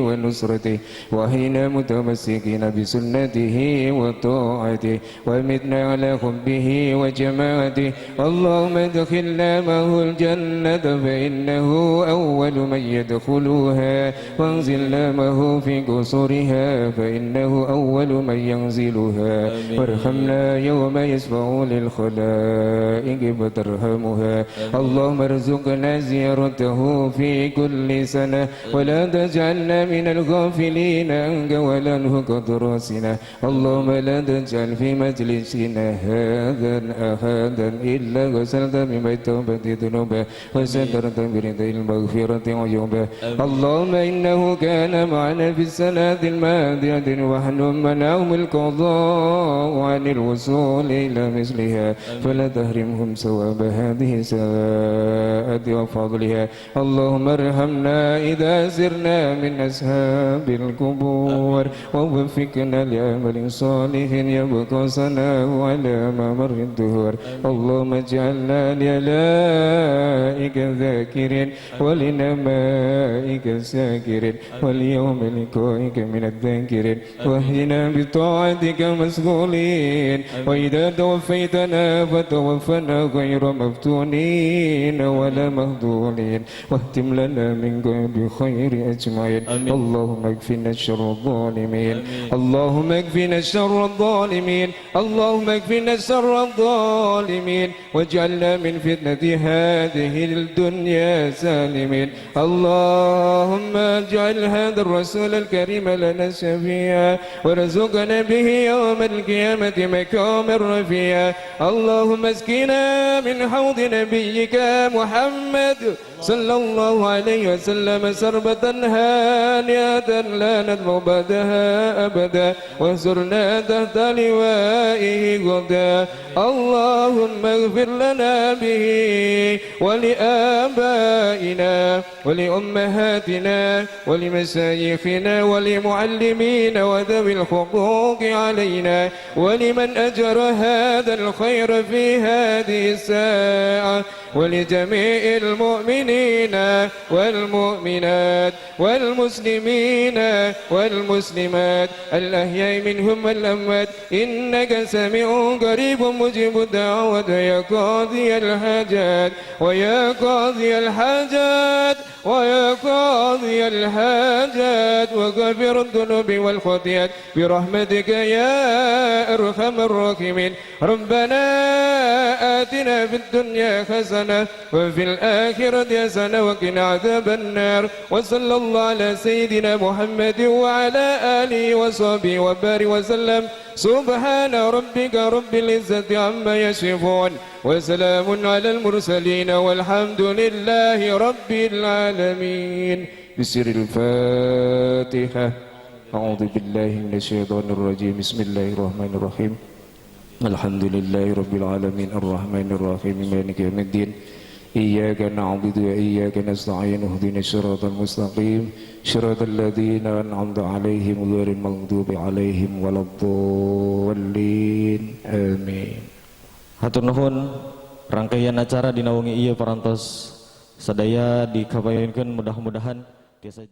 Speaker 5: ونصرته، وأحينا متمسكين بسنته وطاعته، وأمتنا على حبه وجماعته. اللهم ادخلنا معه الجنة فإنه أول من يدخلها، وانزلنا معه في قصورها فإنه أول من ينزلها، وارحمنا يوم يشفع للخلائق الخلائق فترحمها. اللهم ارزقنا زيارته في كل سنة، ولا تجعلنا من الغافلين عنك ولا نهك راسنا. اللهم لا تجعل في مجلسنا هذا أحدا إلا غسلت بما التوبة ذنوبه وسترت برضا المغفرة عيوبه. اللهم إنه كان معنا في السنة الماضية ونحن منعهم القضاء عن الوصول إلى مثلها، فلا تحرمهم ثواب هذه الساعة وفضلها. اللهم ارحمنا إذا سرنا من أصحاب القبور، ووفقنا لعمل صالح يبقى سناه على ما مر الدهور. اللهم اجعلنا لآلائك ذاكرين، ولنمائك ساكرين، واليوم لقائك من الذاكرين، واهدنا بطاعتك مسؤولين، وإذا توفيتنا فتوفنا غير مفتونين ولا مهدولين، واهتم لنا منك بخير أجمعين. اللهم اكفنا شر الظالمين، اللهم اكفنا شر الظالمين، اللهم اكفنا شر الظالمين، واجعلنا من فتنة هذه الدنيا سالمين. اللهم اجعل هذا الرسول الكريم لنا شفيعا، وارزقنا به يوم القيامة مقاما رفيعا. اللهم اسقنا من حوض نبيك محمد صلى الله عليه وسلم شربة هانئة لا نظمأ بعدها أبدا، وانصرنا تحت لوائه غدا. اللهم اغفر لنا به ولآبائنا ولأمهاتنا ولمشايخنا ولمعلمين وذوي الحقوق علينا، ولمن أجر هذا الخير في هذه الساعة، ولجميع المؤمنين والمؤمنات والمسلمين والمسلمات الأحياء منهم والأموات، إنك سميع قريب مجيب الدعوة يا قاضي الحاجات، ويا قاضي الحاجات، ويا قاضي الحاجات، وغفر الذنوب والخطيئات برحمتك يا أرحم الراحمين. ربنا آتنا في الدنيا حسنة وفي الآخرة حسنة وقنا عذاب النار. وصلى الله على سيدنا محمد وعلى آله وصحبه وبارك وسلم. سبحان ربك رب العزة عما يصفون، وسلام على المرسلين، والحمد لله رب العالمين. بسر الفاتحة. أعوذ بالله من الشيطان الرجيم. بسم الله الرحمن الرحيم. الحمد لله رب العالمين الرحمن الرحيم مالك يوم الدين. إياك نعبد وإياك نستعين اهدنا الصراط المستقيم صراط الذين أنعمت عليهم غير المغضوب عليهم ولا الضالين. آمين.
Speaker 3: Hatur nuhun, rangkaian acara dina wengi ieu parantos sadaya dikapayunkeun, mudah-mudahan tiasa.